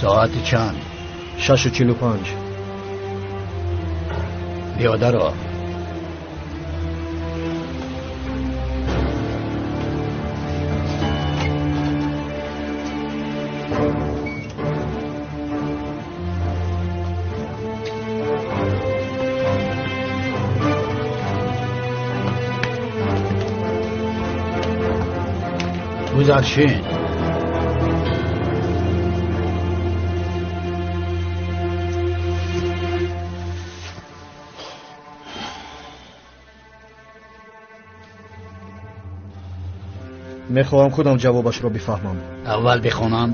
Соати чанд? 6:45. Биёдаро. Гузаршин. Мехоҳам худам ҷавобашро бифаҳмам. Аввал бихонам.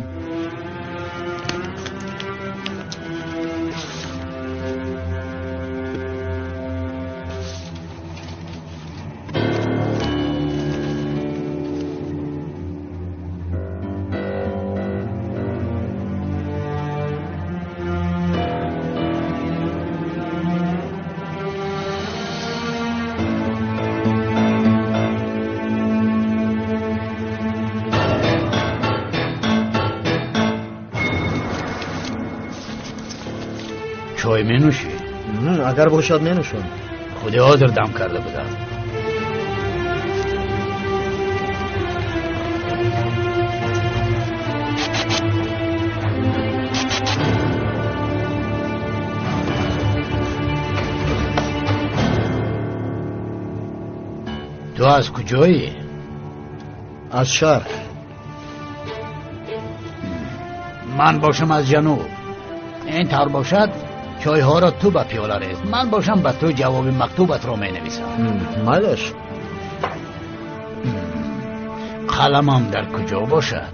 Чой менӯшӣ? Агар бошад менӯшам. Худи ҳозир дам карда будам. Ту аз куҷоӣ? Аз шарқ. Ман бошам аз ҷануб. Ин тавр бошад, чойҳоро ту ба пиёла рез, ман бошам ба ту ҷавоби мактубатро менависам. Майлаш. Қаламам дар куҷо бошад?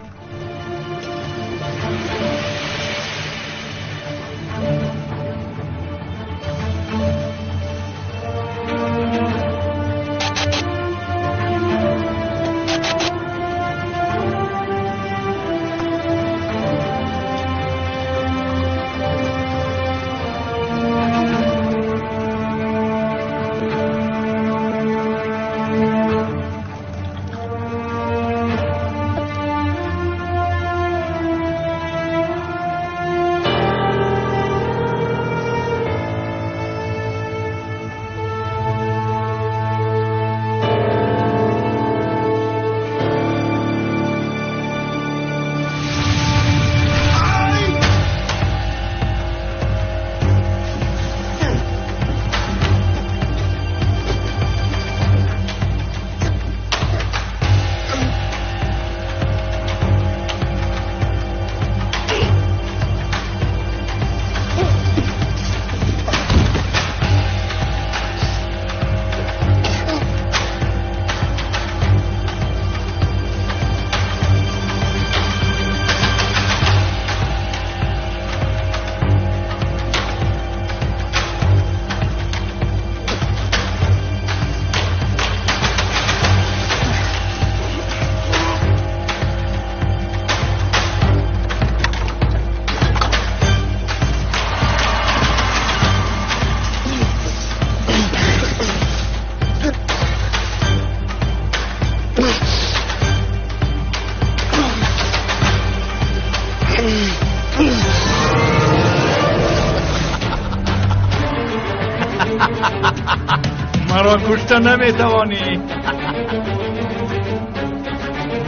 Маро кушта наметавонӣ.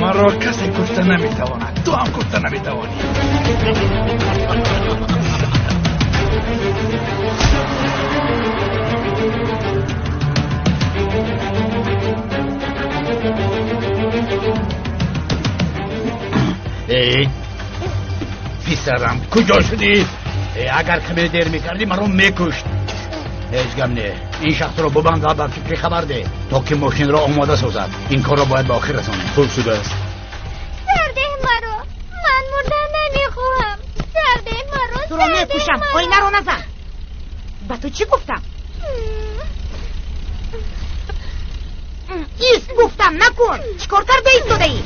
Маро касе кушта наметавонад. Ту ҳам кушта наметавонӣ. Эй, писарам, куҷо шудӣ? Агар каме дер мекардӣ, маро мекушт. Ҳеҷ гам не. Ин шахсро бубанд ва ба фикри хабар деҳ, то ки мошинро омода созад. Ин корро бояд ба охир расонем. Хуб шудааст. Сардеҳ маро. Ман мурдан намехоҳам. Сардеҳ маро. Туро мекушам. Оинаро назан. Ба ту чӣ гуфтам? Ист гуфтам, накун. Чӣ кор карда истодаӣ?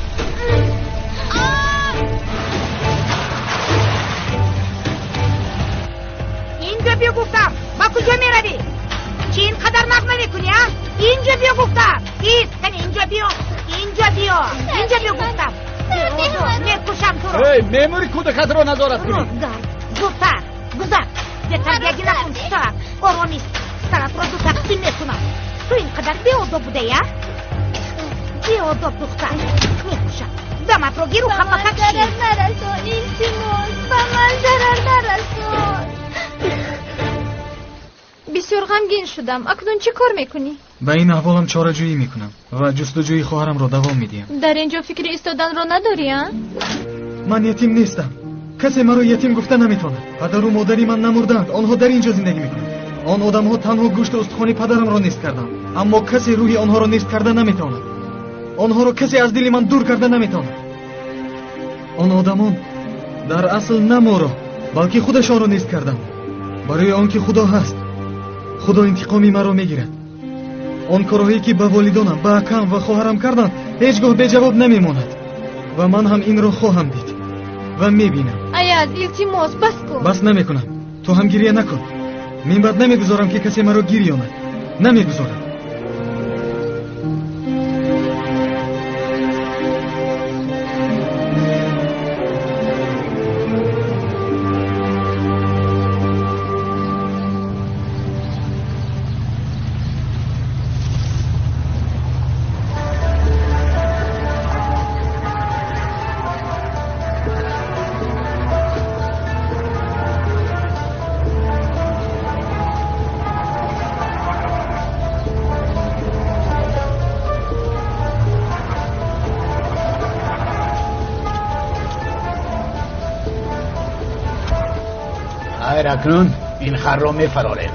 Инҷо биё гуфтам. Ба куҷо меравӣ? Чӣ ин қадар нағма мекунӣ, а? Инҷо биё гуфтам. Ист, кани инҷо биё. Инҷо биё. Инҷо биё гуфтам. Сардеҳ маро. Мекушам туро. Эй, мемури кӯдакатро назорат кунӣ. Ростгард, зудтар, гузар. Бетарбиягӣ накун, писарак. Оромист. Саратро ду тақсим мекунам. Ту ин қадар беодоб будаи, а? Беодоб духтар. Мекушам. Даматро гиру Ба ман хафакак ши. зарар нарасон, илтимос. Ба ман зарар нарасон. Бисёр ғамгин шудам. Акнун чӣ кор мекунӣ? Ба ин аҳволам чораҷӯӣ мекунам ва ҷустуҷӯи хоҳарамро давом медиҳам. Дар ин ҷо фикри истоданро надорӣ, а? Ман ятим нестам. Касе маро ятим гуфта наметавонад. Падару модари ман намурдаанд, онҳо дар ин ҷо зиндагӣ мекунанд. Он одамҳо танҳо гӯшту устухони падарамро нест карданд, аммо касе рӯҳи онҳоро нест карда наметавонад. Онҳоро касе аз дили ман дур карда наметавонад. Он одамон дар асл на моро, балки худашонро нест карданд. Барои он ки Худо ҳаст, Худо интиқоми маро мегирад. Он корҳое ки ба волидонам, ба акам ва хоҳарам карданд, ҳеҷ гоҳ беҷавоб намемонад. Ва ман ҳам инро хоҳам дид ва мебинам. Аяз, илтимос, бас кун. Бас намекунам. Ту ҳам гиря накун. Минбаъд намегузорам ки касе маро гирёнад. Намегузорам. Хайр, акнун ин харро мефарорем.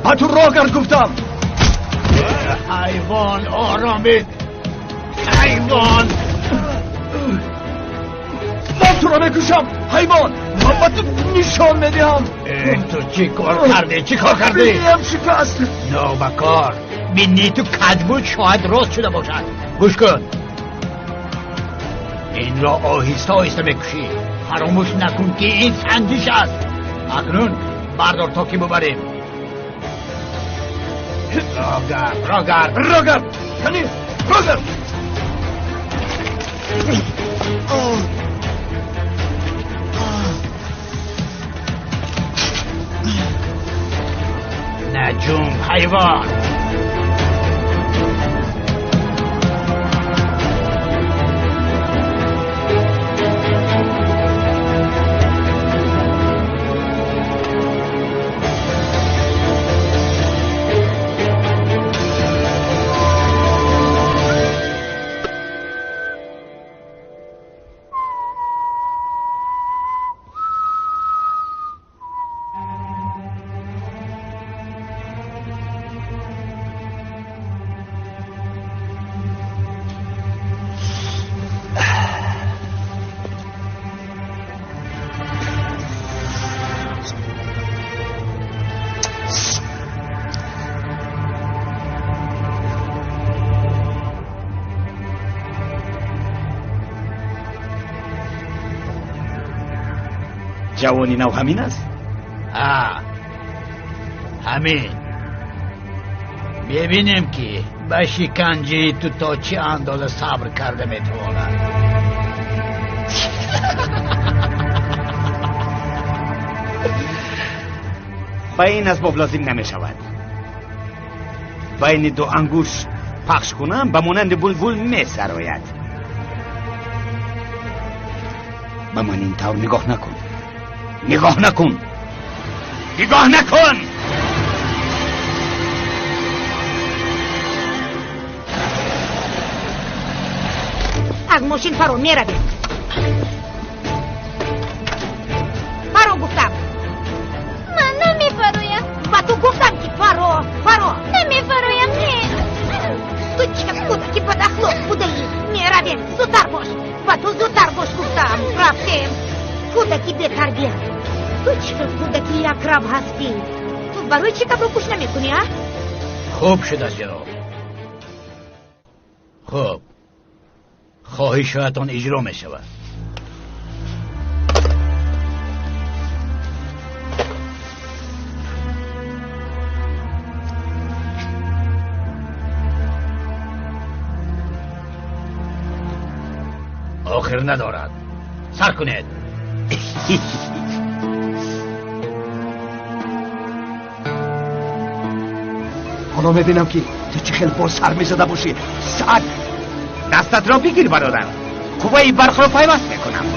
Ба ту роҳ гард гуфтам. Ҳайвон, оромед. Ҳайвон. Ман туро мекушам, ҳайвон. Ман ба ту нишон медиҳам. Ту чӣ кор кардӣ? Чӣ кор кардӣ? Биниям шикаст. Нобакор. Бинии ту каҷ буд, шояд рост шуда бошад. Гӯш кун. Инро оҳиста оҳиста мекушӣ. Фаромӯш накун ки ин санҷиш аст. Акнун бардор то ки бубарем. Рогард, рогард, рогард. Кани, рогард. Наҷум, ҳайвон. Ҷавони нав ҳамин аст? Ҳа, ҳамин. Мебинем ки ба шиканҷаи ту то чӣ андоза сабр карда метавонад. Ба ин асбоб лозим намешавад. Байни ду ангуш пахш кунам, ба монанди булбул месарояд. Ба ман ин тавр нигоҳ накун. Нигоҳ накун. Нигоҳ накун. Аз мошин фаро меравем. Фаро гуфтам. Ман намефароям. Ба ту гуфтам ки фаро, фаро. Намефароям, не. Ту чӣ кӯдаки бадахлоқ будаӣ? Меравем, зудтар бош. Ба ту зудтар бош гуфтам. Рафтем. Кӯдаки бетарбия. Ту чӣ хел кӯдаки якрав ҳастӣ? Ту барои чӣ кабро гӯш намекунӣ, а? Хуб шудааст, ҷаноб. Хуб, хоҳишҳоятон иҷро мешавад. Охир надорад. Сар кунед. Ҳоло мебинам ки ту чӣ хел бо сар мезада бошӣ. Саг! Дастатро бигир, бародар. Қувваи барқро пайваст мекунам.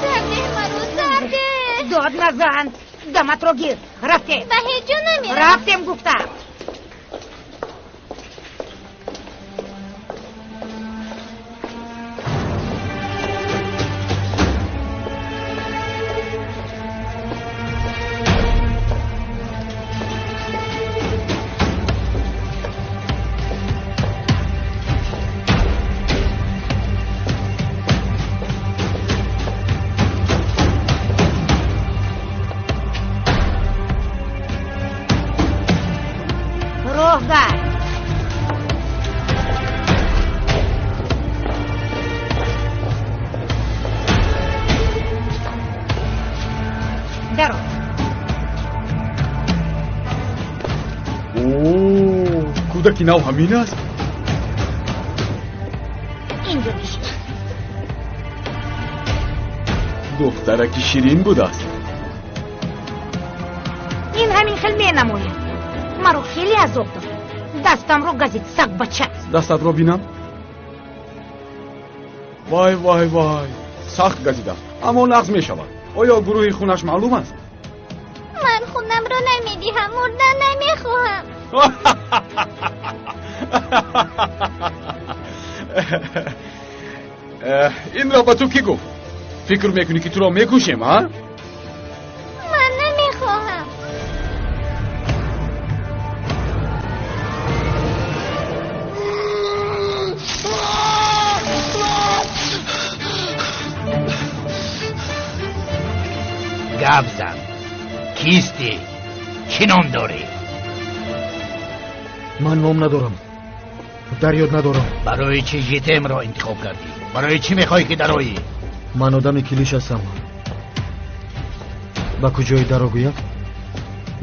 Сардеҳ маро, сардеҳ! Дод назан! Даматро гир! Рафтем! Ба ҳеҷ ҷо намеравам. Рафтем гуфтам! Кӯдаки нав ҳамин аст? Инҷо бишин. Духтараки ширин будааст. Ин ҳамин хел менамояд. Маро хеле азоб дод. Дастамро газид, сагбача. Дастатро бинам? Вай, вай, вай, сахт газидааст, аммо нағз мешавад. Оё гурӯҳи хунаш маълум аст? Ман хунамро намедиҳам, мурдан намехоҳам. Инро ба ту кӣ гуфт? Фикр мекунӣ ки туро мекушем, а? Ман намехоҳам. Гап зан. Кистӣ? Чӣ ном дорӣ? Ман ном надорам. Дар ёд надорам. Барои чӣ ЖТМ-ро интихоб кардӣ? Барои чӣ мехоҳӣ ки дароӣ? Ман одами килиш ҳастам. Ба куҷои даро гӯяд,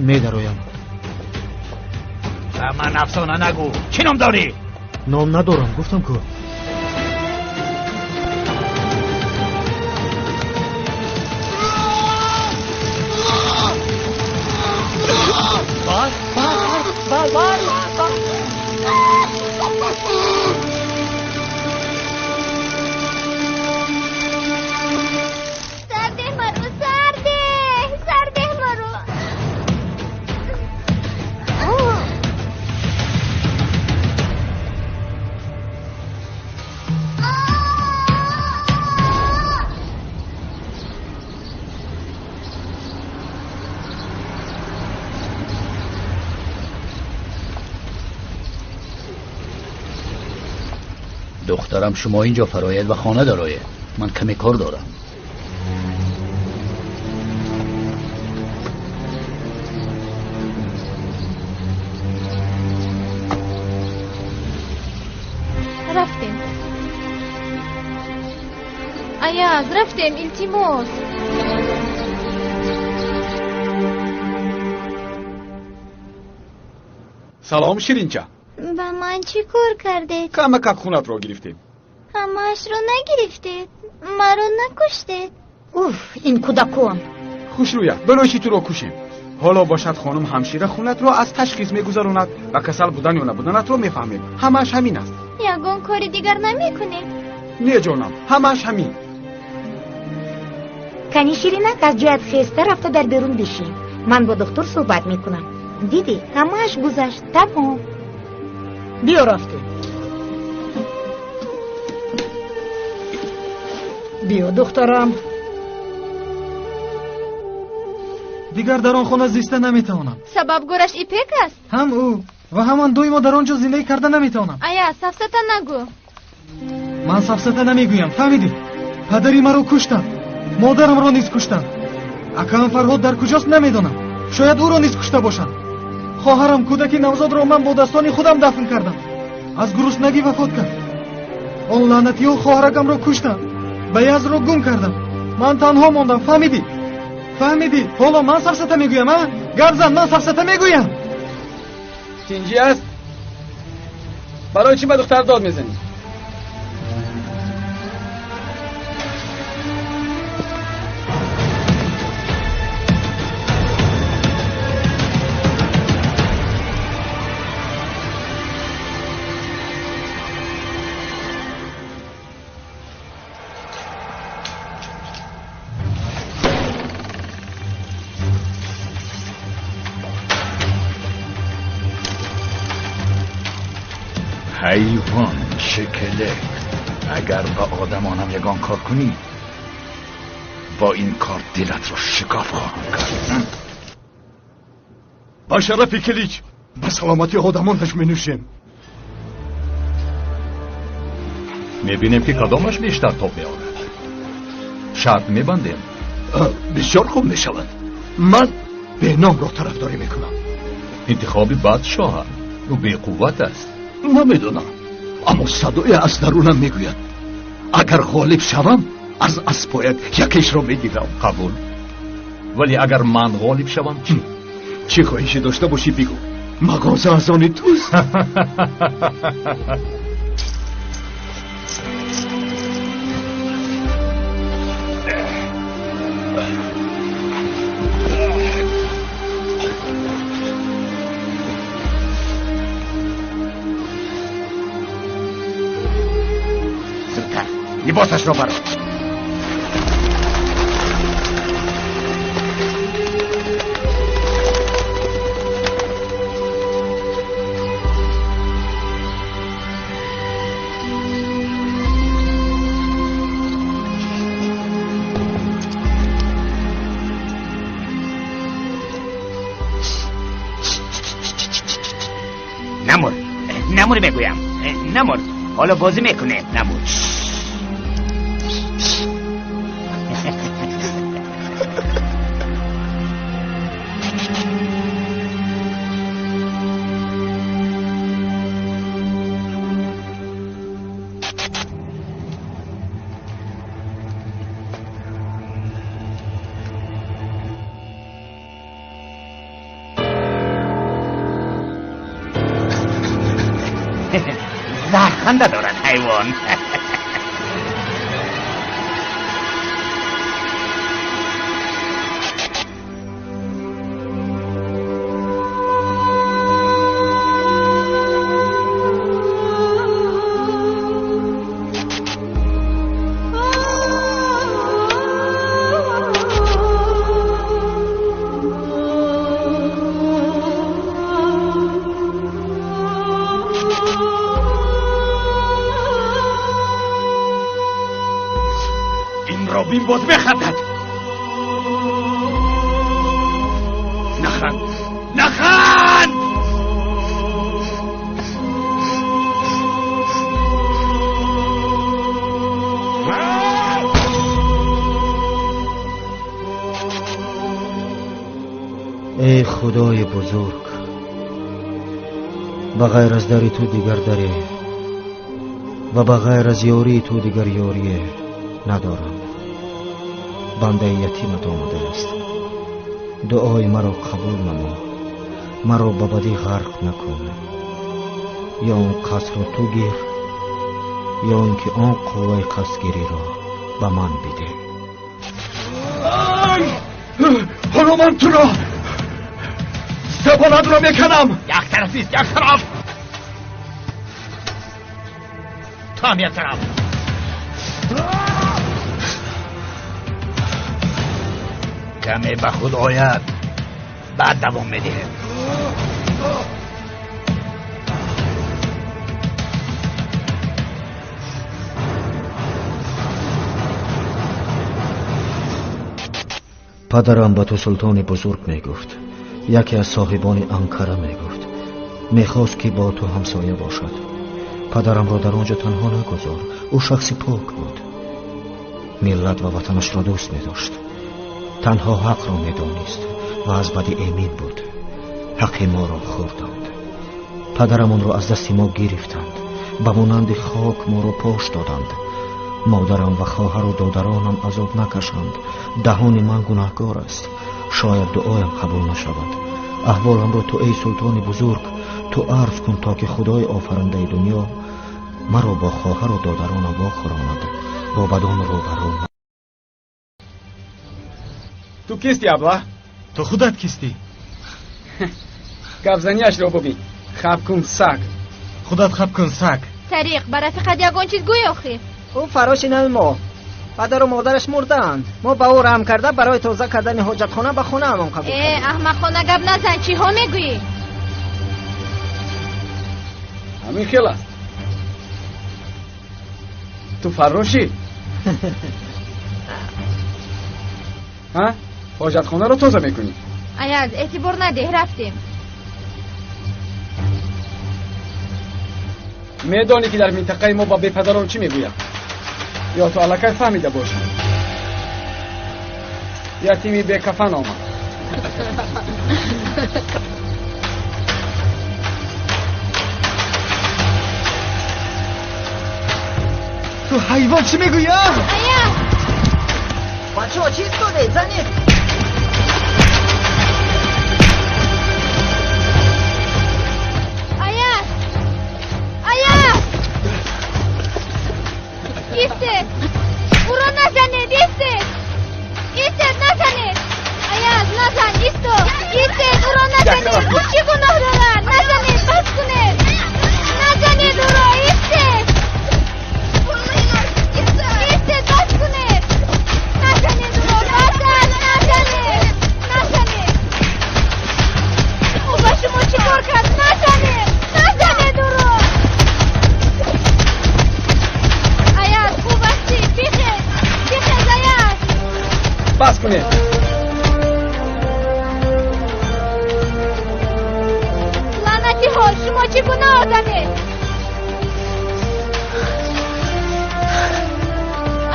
медароям. Ба ман афсона нагӯ. Чӣ ном дорӣ? Ном надорам, гуфтам ку. Бар, бар, бар, бар, бар. Сардеҳ маро, сардеҳ! Сардеҳ маро! Духтарам, шумо инҷо фарояд ва хона дароед. Ман каме кор дорам. Рафтем. Аяз, рафтем, илтимос. Салом, ширинча. Ба ман чӣ кор кардед? Камакак хунатро гирифтем. Ҳамаашро нагирифтед, маро накуштед. Уф, ин кӯдакон. Хушрӯя, барои чӣ туро кушем? Ҳоло бошад хонум ҳамшира хунатро аз ташхис мегузаронад ва касал будан ё набуданатро мефаҳмем. Ҳамааш ҳамин аст. Ягон кори дигар намекунед? Не ҷонам, ҳамааш ҳамин. Кани ширинак, аз ҷоят хеста рафта дар берун бишин. Ман бо духтур суҳбат мекунам. Дидӣ, ҳамааш гузашт, тамом. Биё рафтем. Биё духтарам. Дигар дар он хона зиста наметавонам. Сабабгораш Ипек аст? Ҳам ӯ ва ҳам ман доимо дар он ҷо зиндагӣ карда наметавонам. Ая, сафсата нагӯ. Ман сафсата намегӯям, фаҳмидӣ? Падари маро куштанд, модарамро низ куштанд. Акам Фарҳод дар куҷост намедонам. Шояд ӯро низ кушта бошанд. Хоҳарам кӯдаки навзодро ман бо дастони худам дафн кардам. Аз гуруснагӣ вафот кард. Он лаънатиҳо хоҳаракамро куштанд. Баязро гум кардам. Ман танҳо мондам, фаҳмидӣ? Фаҳмидӣ? Ҳоло ман сафсата мегӯям, а? Гап зан, ман сафсата мегӯям. Тинҷӣ аст? Барои чӣ ба духтар дод мезанӣ? حیوان شکلک، اگر با آدمانم یگان کار کنی با این کار دلت را شکاف خواهم کرد. با شرف کلیچ به سلامتی آدمانش می نوشیم. میبینیم که کدامش بیشتر تاب میآورد. شرط میبندیم. بسیار خوب میشود. من به نام را طرفداری میکنم. انتخاب بد شوهر، او بی قوت است. نمیدونم، اما صدای از درونم میگوید اگر غالب شوم از اسبایت یکیش را میگیرم. قبول. ولی اگر من غالب شوم چی؟ چی خواهشی داشته باشی بگو. مغازه از آن توست. لباسش را برا. نمر نمر میگویم، نمر. حالا بازی میکنه. نمر. خنده دارد حیوان. باز بخندد. نخند نخند. ای خدای بزرگ، بغیر از دری تو دیگر دری و بغیر از یاری تو دیگر یاری ندارم. بنده یتیمت آمده است. دعای مرا قبول نما، مرا به بدی غرق نکن. یا آن قصر را تو گیر یا اینکه آن قوه قصدگیری را به من بده. حالا من تو را سپالت را میکنم. یک طرفیست، یک طرف. تو هم یک طرف. کمی به خود آید بعد دوام میدهیم. падарам ба ту султони бузург мегуфт, яке аз соҳибони Анкара мегуфт. Мехост ки бо ту ҳамсоя бошад. Падарамро дар он ҷо танҳо нагузор. Ӯ шахси пок буд, миллат ва ватанашро дӯст медошт. Танҳо ҳақро медонист ва аз бади эмин буд. Ҳаққи моро хӯрданд. Падарамонро аз дасти мо гирифтанд. Ба монанди хок моро пош доданд. Модарам ва хоҳару додаронам азоб накашанд. Даҳони ман гунаҳкор аст. Шояд дуоям қабул нашавад. Аҳволамро ту эй султони бузург, ту арз кун, то ки худои офарандаи дунё маро бо хоҳару додаронам вохӯронад, бо бадон рӯбарӯ. Ту кисти, абла? Ту худат кистӣ? Гапзанияшро бубин. Хаб кун, саг. Худат хаб кун, саг. Тариқ, ба рафиқат ягон чиз гӯй охӣ. Ӯ фароши нави мо. Падару модараш мурдаанд. Мо ба ӯ раҳм карда барои тоза кардани ҳоҷатхона ба хонаамон қабул кардем. Э, аҳмақона гап назан, чиҳо мегӯӣ? Ҳамин хел аст. Ту фаррошӣ? Ҳа? Ҳоҷатхонаро тоза мекунӣ? Аяз, эътибор надеҳ, рафтем. Медонӣ ки дар минтақаи мо ба бепадарон чӣ мегӯяд? Ё ту аллакай фаҳмида бошӣ? Ятими бекафан омад. Ту ҳайвон, чӣ мегӯӣ? Аяз! Бачаҳо, чӣ истодед? Занед! Аяз! Аяз! Истед! Ӯро назанед, истед! Истед, назанед! Аяз, назан, исто! Истед, ӯро назанед! Ӯ чӣ гуноҳ дорад? Назанед, бас кунед! Назанед ӯро, истед! Истед, бас кунед! Назанед ӯро, бас аст, назанед! Назанед! Ӯ ба шумо чӣ кор кард? Назанед! Назанед ӯро! Аяз, хуб ҳастӣ? Бихез! Бихез, Аяз! Бас кунед! Лаънатиҳо, шумо чӣ гуна одамед?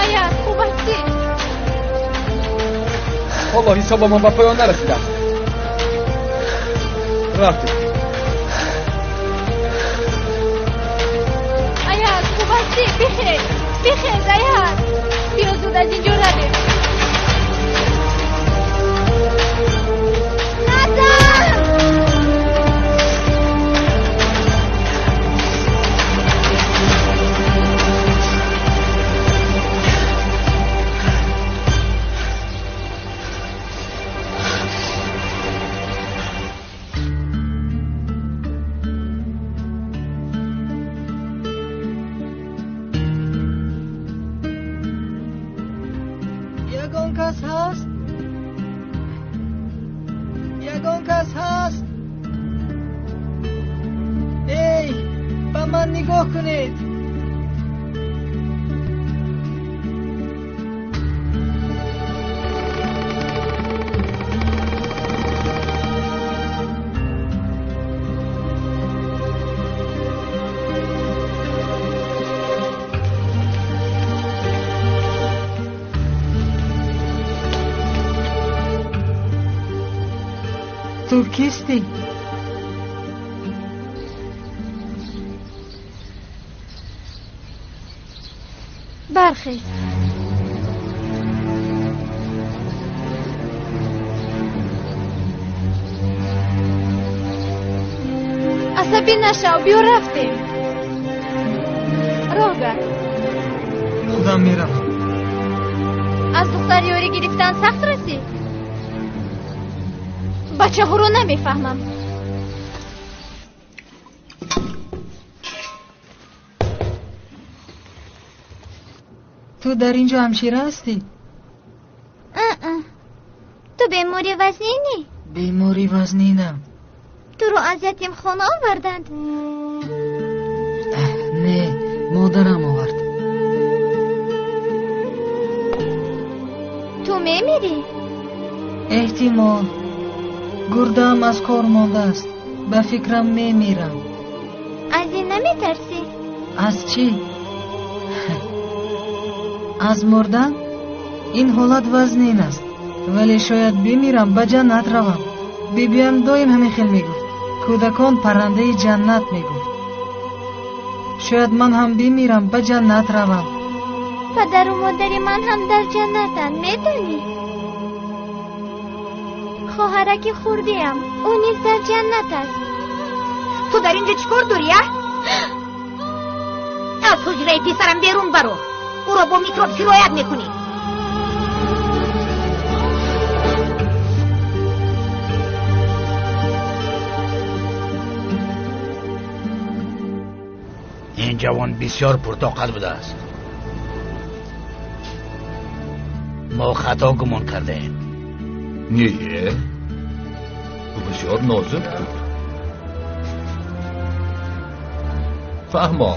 Аяз, хуб ҳастӣ? Ҳоло ҳисобамон ба поён нарасидааст. Рафтем. Аяз, хуб ҳастӣ? Бихез! Бихез, Аяз! Биё зуд аз инҷо равем. Назан! Ягон кас ҳаст? Ягон кас ҳаст? Эй, ба ман нигоҳ кунед. Ту кистӣ? Бархез. Асабӣ нашав, биё рафтем. Роҳ гард. Худам меравам. Аз духтар ёрӣ гирифтан сахт расид? Бачаҳоро намефаҳмам. Ту дар ин ҷо ҳамшира ҳастӣ? Ту бемори вазнинӣ? Бемори вазнинам. Туро аз ятимхона оварданд? Не, модарам овард. Ту мемирӣ? Эҳтимол. Гурдаам аз кор мондааст. Ба фикрам мемирам. Аз ин наметарсӣ? Аз чӣ? Аз мурдан? Ин ҳолат вазнин аст. Вале шояд бимирам, ба ҷаннат равам. Бибиям доим ҳамин хел мегуфт. Кӯдакон паррандаи ҷаннат мегуфт. Шояд ман ҳам бимирам, ба ҷаннат равам. Падару модари ман ҳам дар ҷаннатанд, медонӣ? Хоҳараки хурдиам, ӯ низ дар ҷаннат аст. Ту дар инҷо чӣ кор дорӣ, а? Аз ҳуҷраи писарам берун баро. Ӯро бо микроб сироят мекунӣ. Ин ҷавон бисёр пуртоқат будааст. Мо хато гумон кардаем. Не, ӯ бисёр нозук буд. Фаҳмо,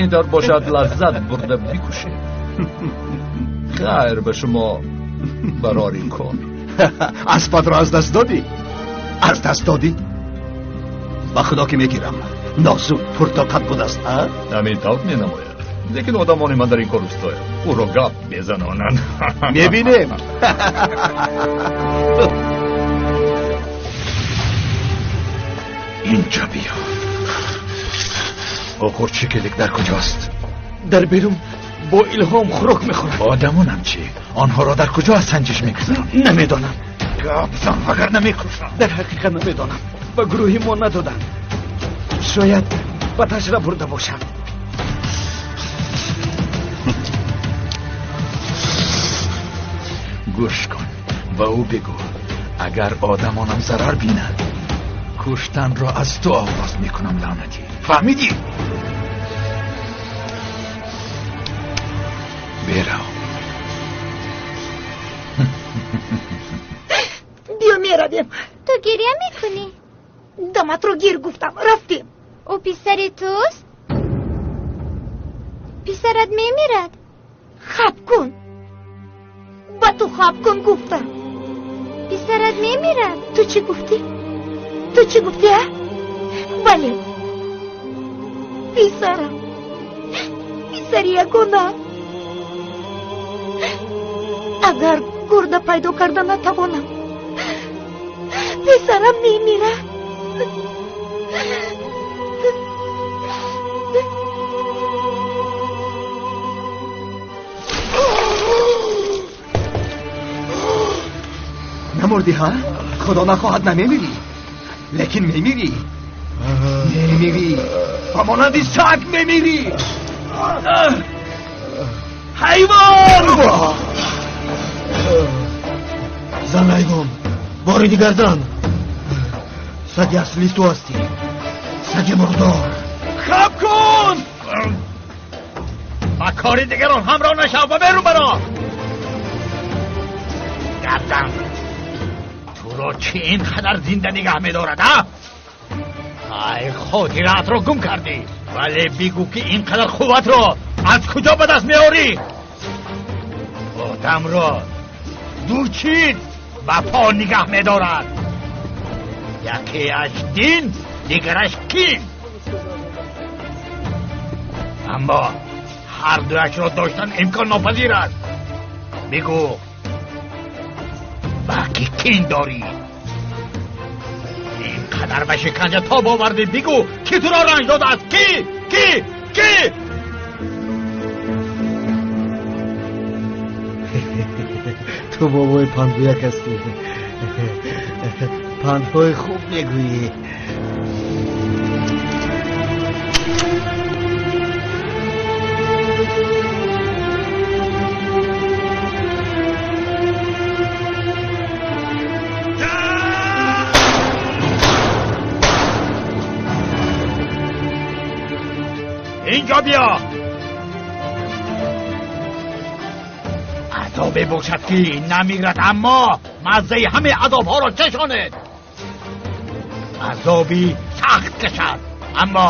ин дар бошад лаззат бурда бикушед. Хайр ба шумо барори кор. Аспатро аз даст додӣ? Аз даст додӣ? Ба худо ки мегирам. Нозук пуртоқат будааст, а? Ҳамин тавр менамояд. Лекин одамони ман дар ин кор устоянд. Ӯро гап мезанонанд. Мебинем. Инҷо биё. Охур чикелик дар куҷост? Дар берун бо Илҳом хӯрок мехӯрад. Одамонам чӣ? Онҳоро дар куҷо аз санҷиш мегузаронӣ? Намедонам. Гап зан, вагарна мекушам. Дар ҳақиқат намедонам. Ба гурӯҳи мо надоданд. Шояд ба ташра бурда бошанд. Гӯш кун, ба ӯ бигӯ агар одамонам зарар бинанд, куштанро аз ту оғоз мекунам, лаънатӣ. Фаҳмидӣ? Берав. Биё меравем. Ту гиря мекунӣ? Даматро гир гуфтам, рафтем. Ӯ писари туст? Писарат мемирад? Хаб кун. Ба ту хаб кун гуфтам. Писарат мемирад? Ту чӣ гуфтӣ? Ту чӣ гуфтӣ, а? Бале. Писарам. Писари ягона. Агар гурда пайдо карда натавонам, писарам мемирад. Намурдӣ, ҳа? Худо нахоҳад намемирӣ. Лекин мемирӣ. Мемирӣ. Ба монанди саг мемирӣ. Ҳайвон! Зан ҳайвон, бори дигар зан. Саги аслӣ ту ҳастӣ. Саги мурдор. Хаб кун! Ба кори дигарон ҳамроҳ нашав ва берун баро. Гап зан. Туро чӣ ин қадар зинда нигаҳ медорад, а? Хайр, хотираатро гум кардӣ. Вале бигӯ ки ин қадар қувватро аз куҷо ба даст меорӣ? Одамро ду чиз ба по нигаҳ медорад. Якеаш дин, дигараш кин. Аммо ҳар дуяшро доштан имкон нопазир аст. Бигӯ, ба кӣ кин дорӣ? Ин қадар ба шиканҷа тоб овардӣ. Бигӯ, кӣ туро ранҷ додааст? Кӣ? Кӣ? Кӣ? Ту бобои пандгӯяк ҳастӣ. Пандҳои хуб мегӯӣ. Инҷо биё. Азобе бошад ки намирад, аммо маззаи ҳамаи азобҳоро чашонед. Азоби сахт кашад, аммо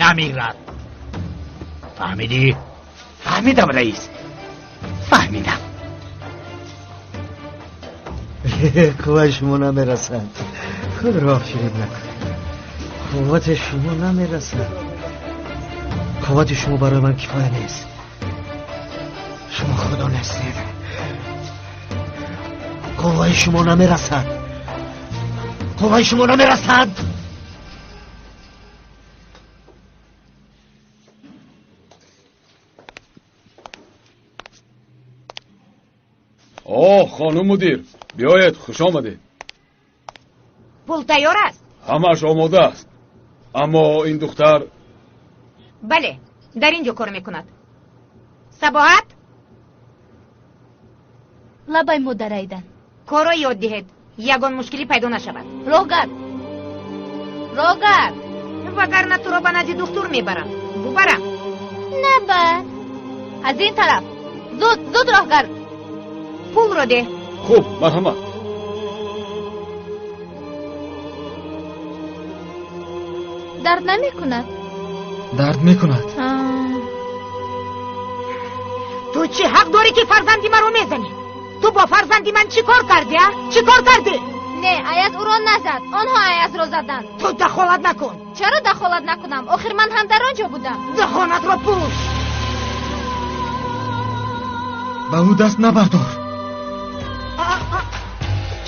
намирад. Фаҳмидӣ? Фаҳмидам, раис. Фаҳмидам. Қувваи шумо намерасад. Худро фиреб накунед. Қуввати шумо намерасад. Қуввати шумо барои ман кифоя нест. Шумо худо нестед. Қувваи шумо намерасад. Қувваи шумо намерасад. Оҳ, хонум мудир, биёед, хуш омадед. Пул тайёр аст? Ҳамааш омода аст. Аммо ин духтар бале, дар ин ҷо кор мекунад. Сабоҳат? Лабай модар Айдан. Корро ёд диҳед, ягон мушкилӣ пайдо нашавад. Роҳгард, роҳгард. Вагарна туро ба назди духтур мебарам. Бубарам. Набар. Аз ин тараф. Зуд, зуд роҳгард. Пулро деҳ. Хуб, марҳамат. Дард намекунад? Дард мекунад. Ту чӣ ҳақ дорӣ ки фарзанди маро мезанӣ? Ту бо фарзанди ман чӣ кор кардӣ, а? Чӣ кор кардӣ? Не, Аяз ӯро назад. Онҳо Аязро заданд. Ту дахолат накун. Чаро дахолат накунам? Охир ман ҳам дар он ҷо будам. Дахонатро пӯш. Ба ӯ даст набардор.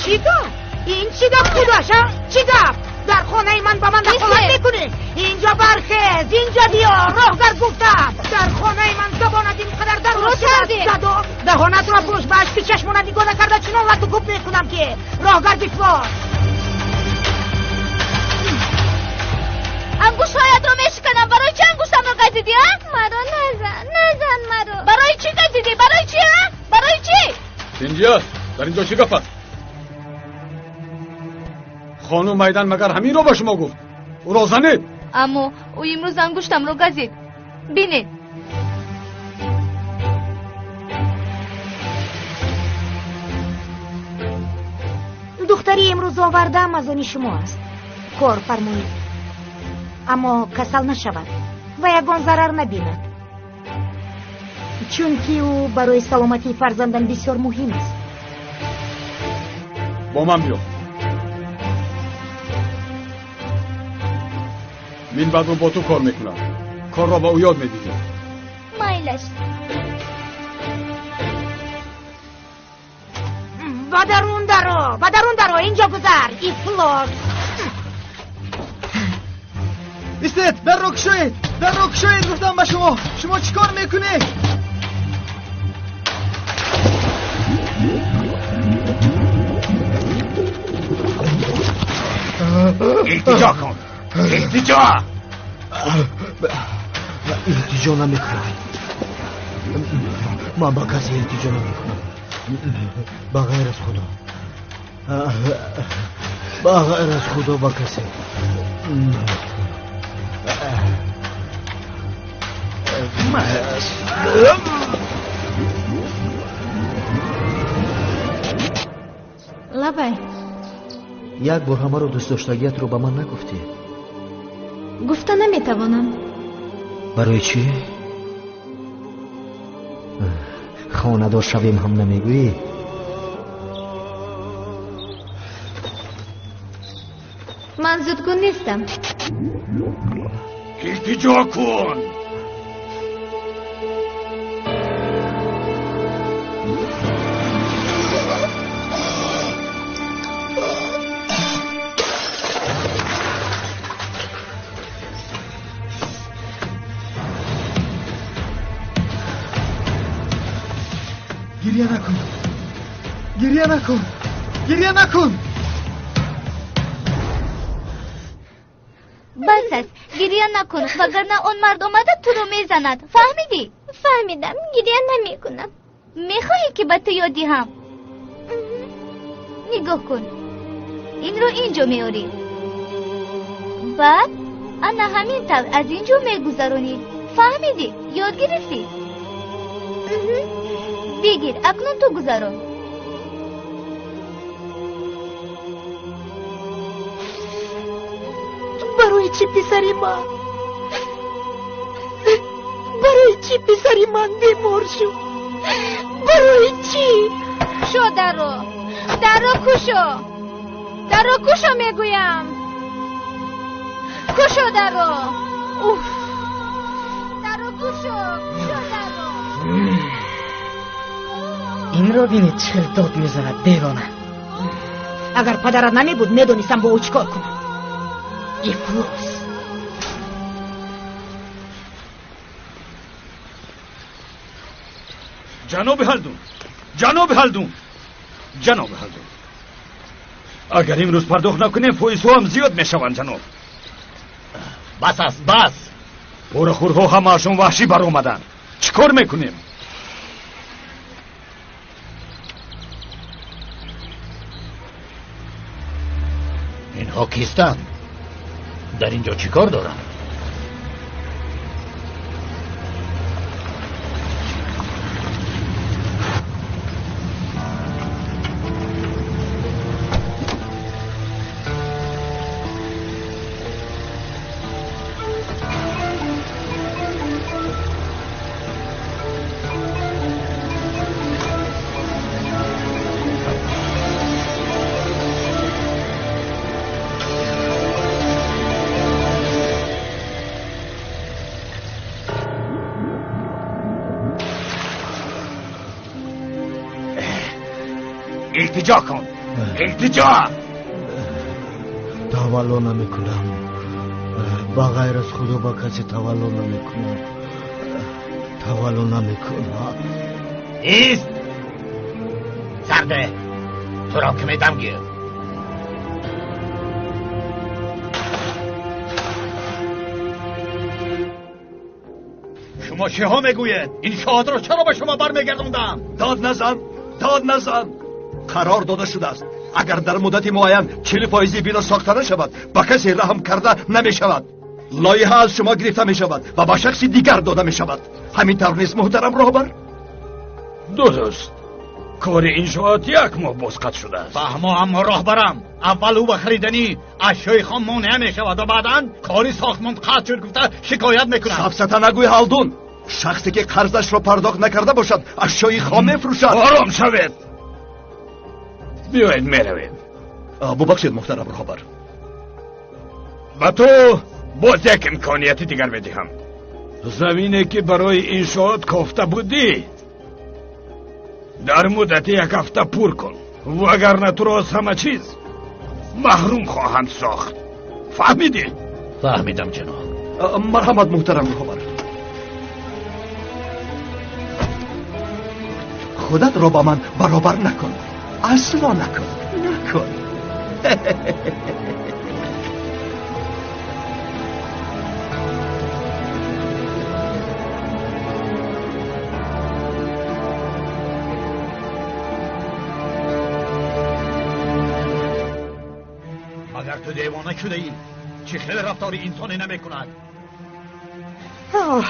Чӣ гап? Ин чӣ гап, худош, а? Чӣ гап? Дар хонаи ман ба ман дахолат мекунӣ? Инҷо бархез, инҷо биё, роҳгард гуфтам. Дар хонаи ман забонат ин қадар дароз шуд. Даҳонатро пӯш, ба ашки чашмона нигоҳ накарда чунон лату кӯб мекунам ки роҳгард бифлор. Ангуштҳоятро мешиканам. Барои чӣ ангуштамро газидӣ, а? Маро назан, назан маро. Барои чӣ газидӣ? Барои чӣ, а? Барои чӣ? Тинҷӣ аст. Дар инҷо чӣ гап аст? Хонум Майдан магар ҳаминро ба шумо гуфт? Ӯро занед. Аммо ӯ имрӯз ангуштамро газид. Бинед. Духтари имрӯз овардаам аз они шумо аст. Кор фармоед. Аммо касал нашавад ва ягон зарар набинад. Чунки ӯ барои саломатии фарзандам бисёр муҳим аст. Бо ман биё. Мин баъд ӯ бо ту кор мекунад. Корро ба ӯ ёд медиҳӣ. Майлаш. Ба дарун даро, ба дарун даро, инҷо гузар, ифлос. Истед, дарро кушоед, дарро кушоед, гуфтам ба шумо. Шумо чӣ кор мекунед? Илтиҷо кун, илтиҷо. Илтиҷо намекунам. Ман ба касе илтиҷо намекунам. Ба ғайр аз Худо. Ба ғайр аз Худо ба касе. Лабай. Як бор ҳамаро дӯстдоштагиятро ба ман нагуфтӣ? Гуфта наметавонам. Барои чӣ? Хонадор шавем ҳам намегӯӣ? Ман зудгӯ нестам. Илтиҷо кун. Гирья накун, гирья накун, гирья накун. Бас аст, гирья накун, вагарна он мард омада туро мезанад. Фаҳмидӣ? Фаҳмидам, гирья намекунам. Мехоҳӣ ки ба ту ёд диҳам? Нигоҳ кун, инро ин ҷо меорӣ, баъд ана ҳамин тавр аз ин ҷо мегузаронӣ. Фаҳмидӣ? Ёд гирифтӣ? Бигир, акнун ту гузарон. Барои чӣ писари ман? Барои чӣ писари ман бемор шуд? Барои чӣ? Кушо дарро, дарро кушо, дарро кушо мегӯям. Кушо дарро. Уф, дарро кушо, кушо дарро. Инро бинед, чӣ хел дод мезанад девона. Агар падарат намебуд, медонистам бо ӯ чӣ кор кунам. Ифлос. Ҷаноби Ҳалдун, ҷаноби Ҳалдун, ҷаноби Ҳалдун, агар имрӯз пардохт накунем, фоизҳо ҳам зиёд мешаванд, ҷаноб. Бас аст, бас. Порахӯрҳо ҳамаашон ваҳшӣ баромаданд. Чӣ кор мекунем? Инҳо кистанд? Дар инҷо чӣ кор доранд? Илтиҷо кун, илтиҷо. Тавалло намекунам. Ба ғайр аз Худо ба касе тавалло намекунам. Тавалло намекунам. Ист! Сарде, туро ки медам гир. Шумо чиҳо мегӯед? Иншоотро чаро ба шумо бармегардондам? Дод назан, дод назан. Қарор дода шудааст, агар дар муддати муайян 40 фоизи бино сохта нашавад, ба касе раҳм карда намешавад. Лоиҳа аз шумо гирифта мешавад ва ба шахси дигар дода мешавад. Ҳамин тавр нест, муҳтарам роҳбар? Дуруст, кори иншоот як моҳ боз қатъ шудааст. Фаҳмо, аммо роҳбарам, аввал ӯ ба харидани ашёи хом монеа мешавад ва баъдан кори сохтмон қатъ шуд гуфта шикоят мекунад. Сафсата нагӯй, Ҳалдун. Шахсе ки қарзашро пардохт накарда бошад, ашёи хом мефурӯшад. Ором шавед, биёед, меравем. Бубахшед, муҳтарам роҳбар. Ба ту боз як имконияти дигар медиҳам. Замине ки барои иншоот кофта будӣ, дар муддати як ҳафта пур кун, вагарна туро аз ҳама чиз маҳрум хоҳанд сохт. Фаҳмидӣ? Фаҳмидам, ҷаноб. Марҳамат, муҳтарам роҳбар. Худатро ба ман баробар накун, асло накун, накун. Магар ту девона шудаӣ? Чӣ хел рафтори инсоне намекунад?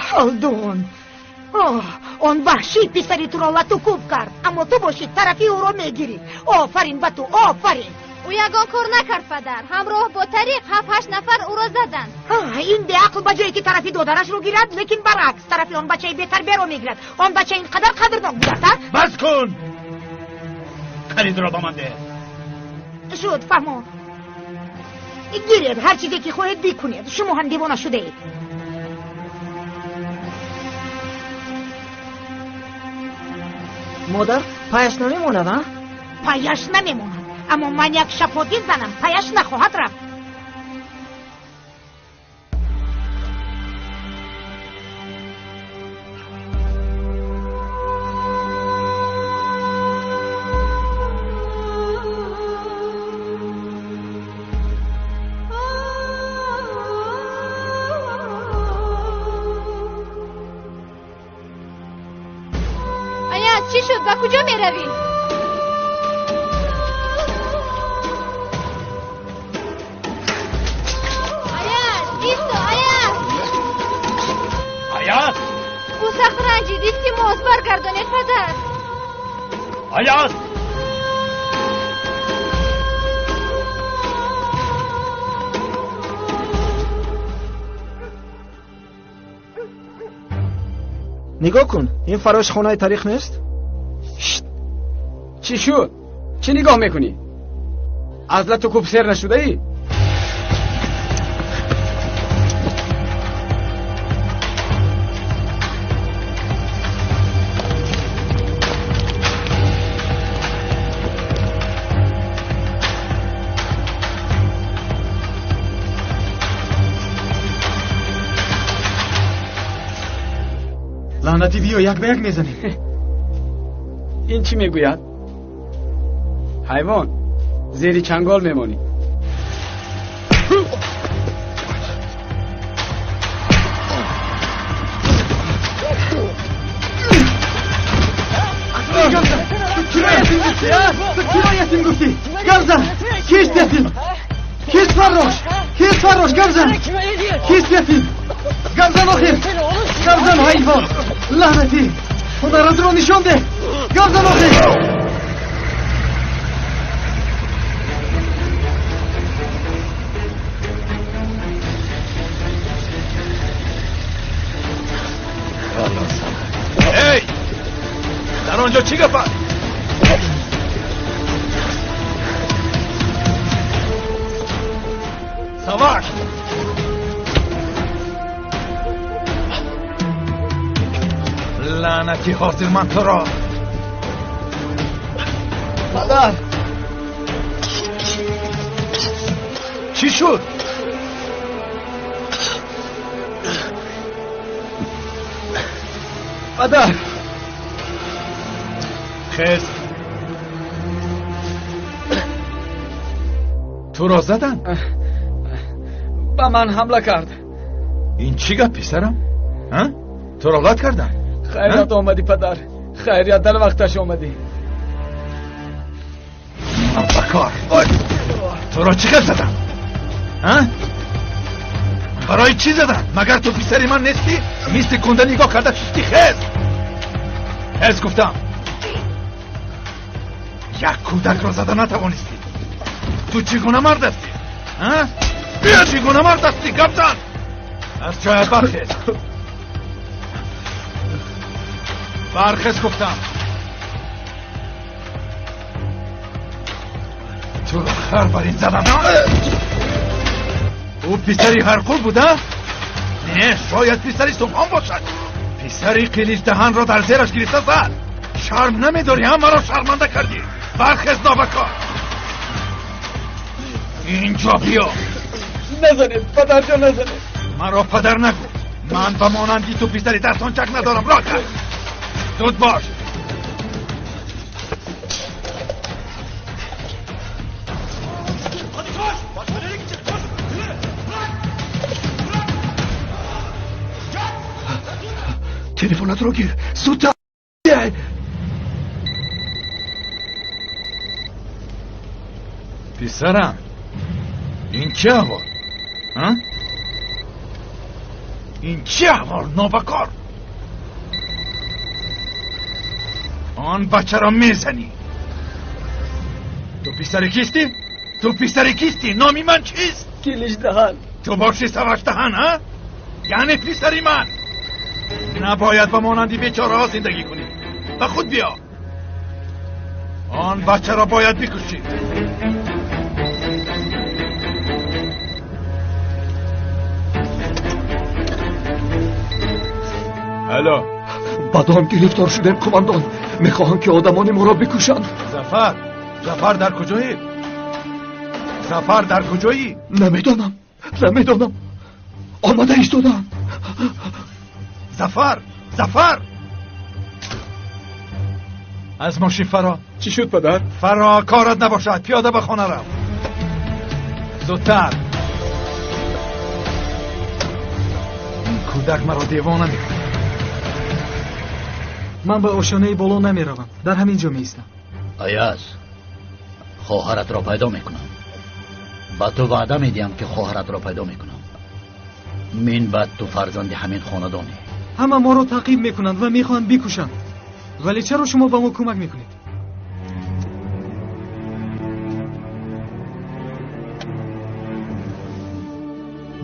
Ҳалдун, он ваҳшӣ писари туро лату кӯб кард, аммо ту бошӣ тарафи ӯро мегирӣ. Офарин ба ту, офарин. Ӯ ягон кор накард, падар. Ҳамроҳ бо тариқ ҳафт ҳашт нафар ӯро заданд. Ин беақл ба ҷое ки тарафи додарашро гирад, лекин баръакс тарафи он бачаи бетарбияро мегирад. Он бача ин қадар қадрнок будааст, а? Бас кун! Калидро ба ман деҳ. Шуд, фаҳмо. Гиред, ҳар чизе ки хоҳед бикунед. Шумо ҳам девона шудаед. Модар, паяш намемонад, а? Паяш намемонад, аммо ман як шапотӣ занам, паяш нахоҳад рафт. Аяз, чӣ шуд? Ба куҷо меравӣ? Аяз, исто, Аяз! Аяз! Ӯ сахт ранҷид. Илтимос, баргардонед, падар. Аяз! Нигоҳ кун, ин фарошхонаи таърих нест? Чӣ шуд? Чӣ нигоҳ мекунӣ? Аз лату кӯб сер нашудаӣ? Лаънатӣ, биё як ба як мезанем. Ин чӣ мегӯяд? Ҳайвон, зери чангол мемонӣ. Ту киро ятим гуфтӣ? Гап зан! Кист ятим? Кист фаррош? Кист фаррош? Гап зан! Кист ятим? Гап зан охир! Гап зан, ҳайвон! Лаънатӣ! Ҳунаратро нишон деҳ! Гап зан охир! Эй! Дар он ҷо чӣ гап аст? Саваш! Лаънатӣ, ҳозир ман туро. Падар! Чӣ шуд? Падар! Хез! Туро задан? Ба ман ҳамла кард. Ин чӣ гап, писарам? Туро лат кардан? Хайрият омадӣ, падар. Хайрият, дар вақташ омадӣ. Бакор! Туро чӣ гап задан? Барои чӣ задан? Магар ту писари ман нестӣ? Мисли кунда нигоҳ карда шишти. Хез! Хез гуфтам! Як кӯдакро зада натавонистӣ. Ту чӣ гуна мард ҳастӣ? Биё, чӣ гуна мард ҳастӣ? Гап зан! Аз ҷоят бархез! Бархез гуфтам! Туро хар бар ин задам. Ӯ писари ҳарқул буда? Не, шояд писари Субҳон бошад. Писари қиличдаҳанро дар зераш гирифта зад. Шарм намедорӣ, ҳамаро шарманда кардӣ. Бархез, нобакор! Инҷо биё. Назанед, падарҷон, назанед. Маро падар нагӯ. Ман ба монанди ту писари дастончак надорам. Роҳ кард. Зуд бош. Телефонатро гир. Зудтар. Писарам, ин чӣ аҳвол? Ин чӣ аҳвол, нобакор? Он бачаро мезанӣ. Ту писари кистӣ? Ту писари кистӣ? Номи ман чист? Киличдаҳан. Ту бошӣ Савашдаҳан, а? Яъне писари ман. Набояд ба монанди бечораҳо зиндагӣ кунӣ. Ба худ биё. Он бачаро бояд бикушӣ. Алло. Ба дом гирифтор шудем, командон. Мехоҳанд ки одамони моро бикушанд. Зафар, Зафар дар куҷоӣ? Зафар дар куҷоӣ? Намедонам, намедонам. Омада истодаам. Зафар, Зафар! Аз мошин фаро. Чӣ шуд, падар? Фаро, корат набошад. Пиёда ба хона рав. Зудтар. Ин кӯдак маро девона мекунад. Ман ба ошёнаи боло намеравам. Дар ҳамин ҷо меистам. Аяз, хоҳаратро пайдо мекунам. Ба ту ваъда медиҳам, ки хоҳаратро пайдо мекунам. Мин баъд ту фарзанди ҳамин хонадонӣ. Ҳама моро таъқиб мекунанд ва мехоҳанд бикушанд. Вале чаро шумо ба мо кӯмак мекунед?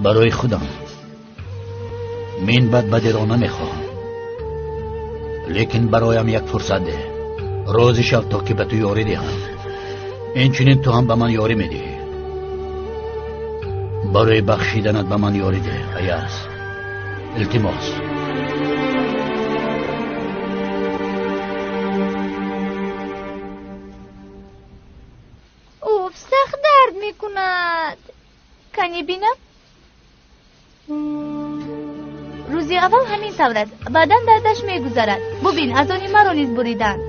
Барои худам. Мин баъд бадиро намехоҳам. Лекин бароям як фурсат деҳ. Розӣ шав, то ки ба ту ёрӣ диҳам. Инчунин ту ҳам ба ман ёрӣ медиҳӣ. Барои бахшиданат ба ман ёрӣ деҳ, Аяз. Илтимос. Уф, сахт дард мекунад. Кани бинам? Рӯзи Рӯзҳои аввал ҳамин тавр аст, баъдан дардаш мегузарад. Бубин, аз они маро низ буриданд.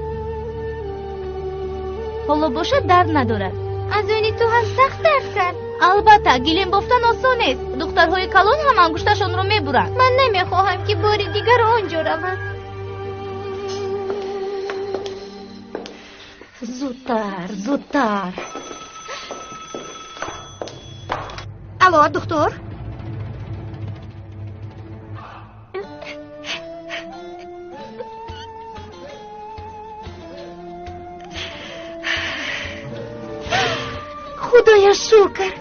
Ҳоло бошад дард надорад. Аз они ту ҳам сахт дард кард. Албатта, гилем бофтан осон нест. Духтарҳои калон ҳам ангушташонро мебуранд. Ман намехоҳам ки бори дигар он ҷо равам. Зудтар, зудтар. Алло, духтур. Худоя шукр.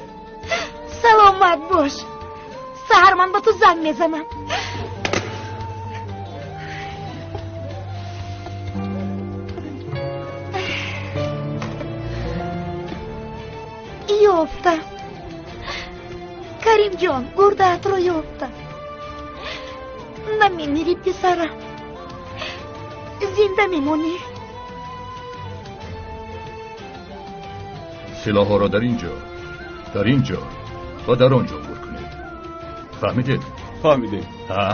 Саломат бош. Саҳар ман ба ту занг мезанам. Ёфтам. Каримҷон, гурдаатро ёфтам. Намемирӣ, писарам. Зинда мемонӣ. Силоҳҳоро дар ин ҷо, дар ин ҷо ва дар он ҷо гур кунед. Фаҳмидед? Фаҳмидем. Ҳа?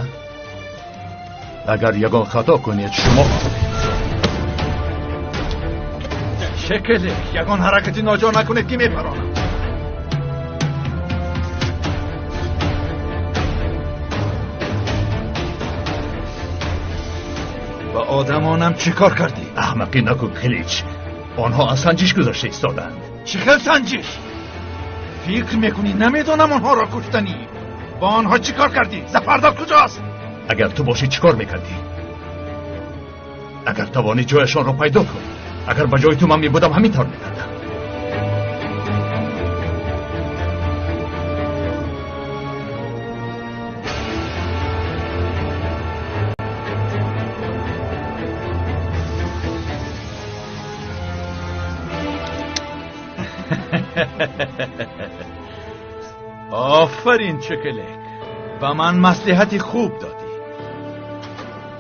Агар ягон хато кунед, шумо Шекеле, ягон ҳаракати ноҷо накунед ки мепаронам. Ба одамонам чӣ кор кардӣ? Аҳмақӣ накун, Қилич. Онҳо аз санҷиш гузашта истоданд. Чӣ хел санҷиш? Фикр мекунӣ намедонам онҳоро куштанӣ? Бо онҳо чӣ кор кардӣ? Зафардор куҷост? Агар ту бошӣ чӣ кор мекардӣ? Агар тавонӣ ҷояшонро пайдо кун. Агар ба ҷои ту ман мебудам, ҳамин тавр мекардам. Офарин, Чекелек. Ба ман маслиҳати хуб додӣ.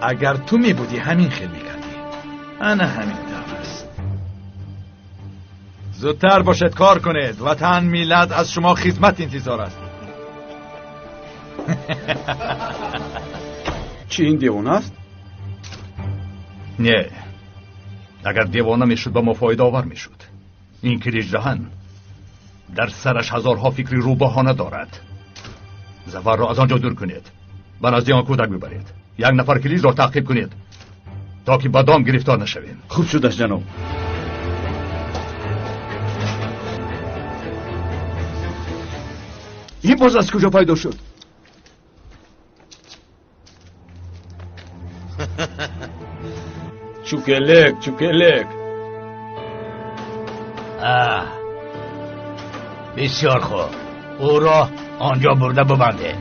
Агар ту мебудӣ, ҳамин хел мекардӣ. Ана ҳамин тавр аст. Зудтар бошед, кор кунед. Ватан, миллат аз шумо хизмат интизор аст. Чӣ, ин девона аст? Не, агар девона мешуд, ба мо фоидаовар мешуд. Ин Килиҷдаҳан дар сараш ҳазорҳо фикри рӯбоҳона дорад. Зафарро аз он ҷо дур кунед, ба назди он кӯдак бибаред. Як нафар Килиҷро таъқиб кунед, то ки ба дом гирифтор нашавем. Хуб шудааст, ҷаноб. Ин боз аз куҷо пайдо шуд? Чукелек, чукелек. Бисёр хуб. Ӯро он ҷо бурда бибандед.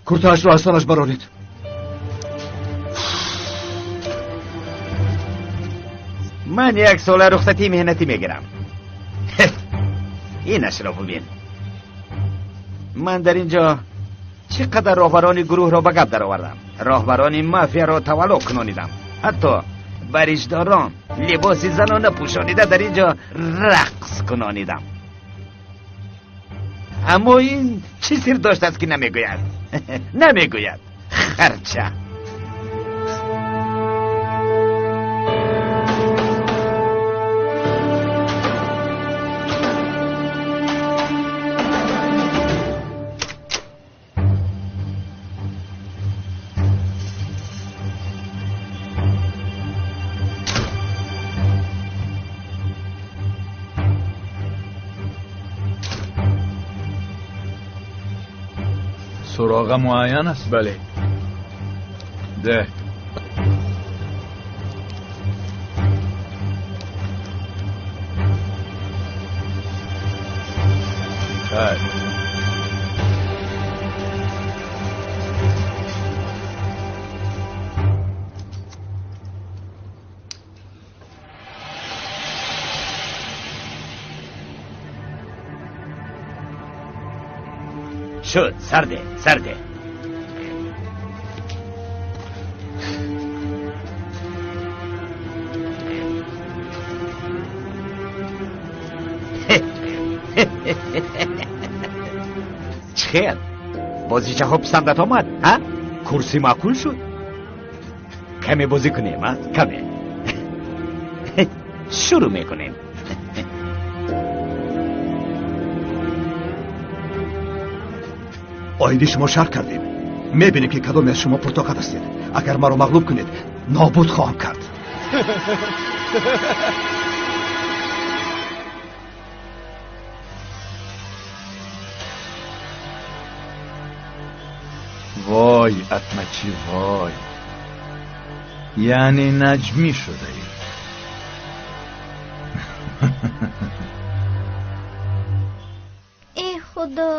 Куртаашро аз танаш бароред. Ман як сола рухсатии меҳнатӣ мегирам. Инашро бубин. Ман дар ин ҷо чӣ қадар роҳбарони гурӯҳро ба гап даровардам. Роҳбарони мафияро тавалло кунонидам. Ҳатто баришдорон либоси занона пӯшонида дар ин ҷо рақс кунонидам. Аммо ин чӣ сир доштааст ки намегӯяд? Намегӯяд. Харча. Суроға муайян аст? Бале. Де. Хайр. Шуд, сарде, сарде. Чхел, Бозичаҳо писандат омад, ҳа? Курсӣ маъқул шуд? Каме бозӣ кунем, а? Каме. Шурӯъ мекунем. Оиди шумо шарт кардем. Мебинем ки кадоме аз шумо пуртоқат ҳастед. Агар маро мағлуб кунед, нобуд хоҳам кард. Вой, атмачи, вой. Яъне наҷмӣ шудаӣ. Эй худо,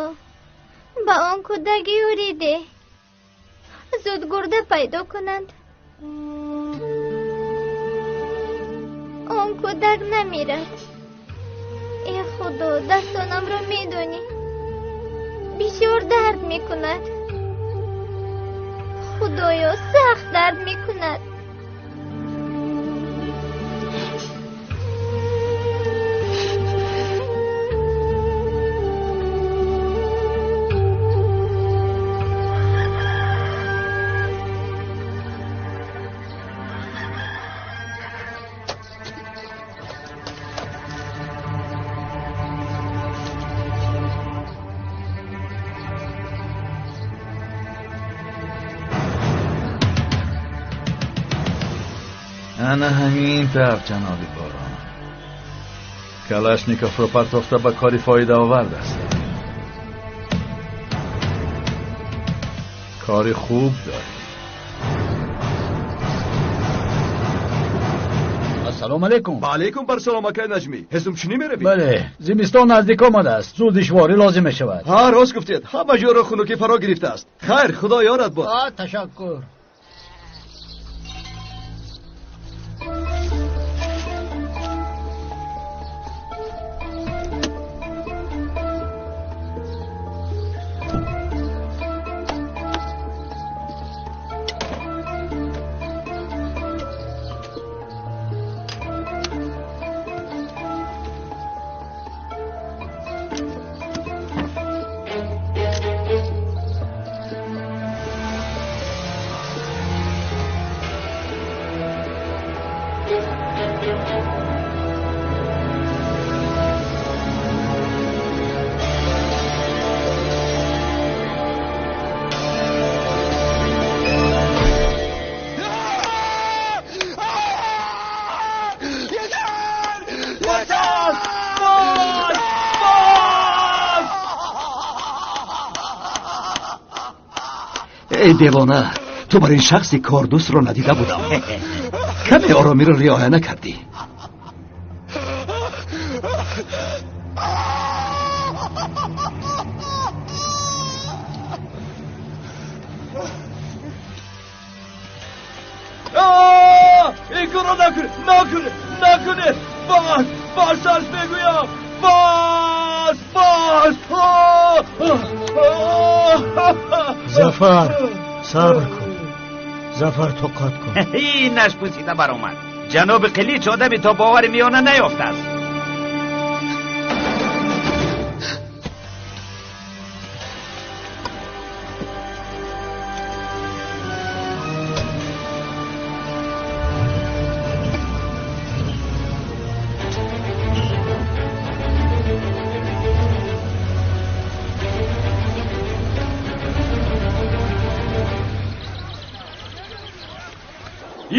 ба он кӯдак ёрӣ деҳ. Зуд гурда пайдо кунанд. Он кӯдак намирад. Эй худо, дастонамро медонӣ. Бисёр дард мекунад. Худоё, сахт дард мекунад. Ана ҳамин тавр, ҷаноби Борон. Калашниковро партофта ба кори фоидаовар даст задем. Кори хуб дорем. Ассалому алайкум. Ва алайкум барсалом, акай Наҷмӣ. Ҳезумчинӣ меравӣ? Бале, зимистон наздик омадааст. Зуд душворӣ лозим мешавад. Ҳа, рост гуфтед. Ҳама ҷоро хунукӣ фаро гирифтааст. Хайр, худо ёрат бод. Ташаккур. Эй девона, ту бар ин шахси кордӯстро надида будам. Каме оромиро риоя накардӣ. Ин корро накунед, накунед, накунед! Бас, бас, мегӯям! Бас, бас! Зафар, сабр кун. Зафар, тоқат кун. Инаш пусида баромад. Ҷаноби Қилич одами то бовари миёна наёфтааст.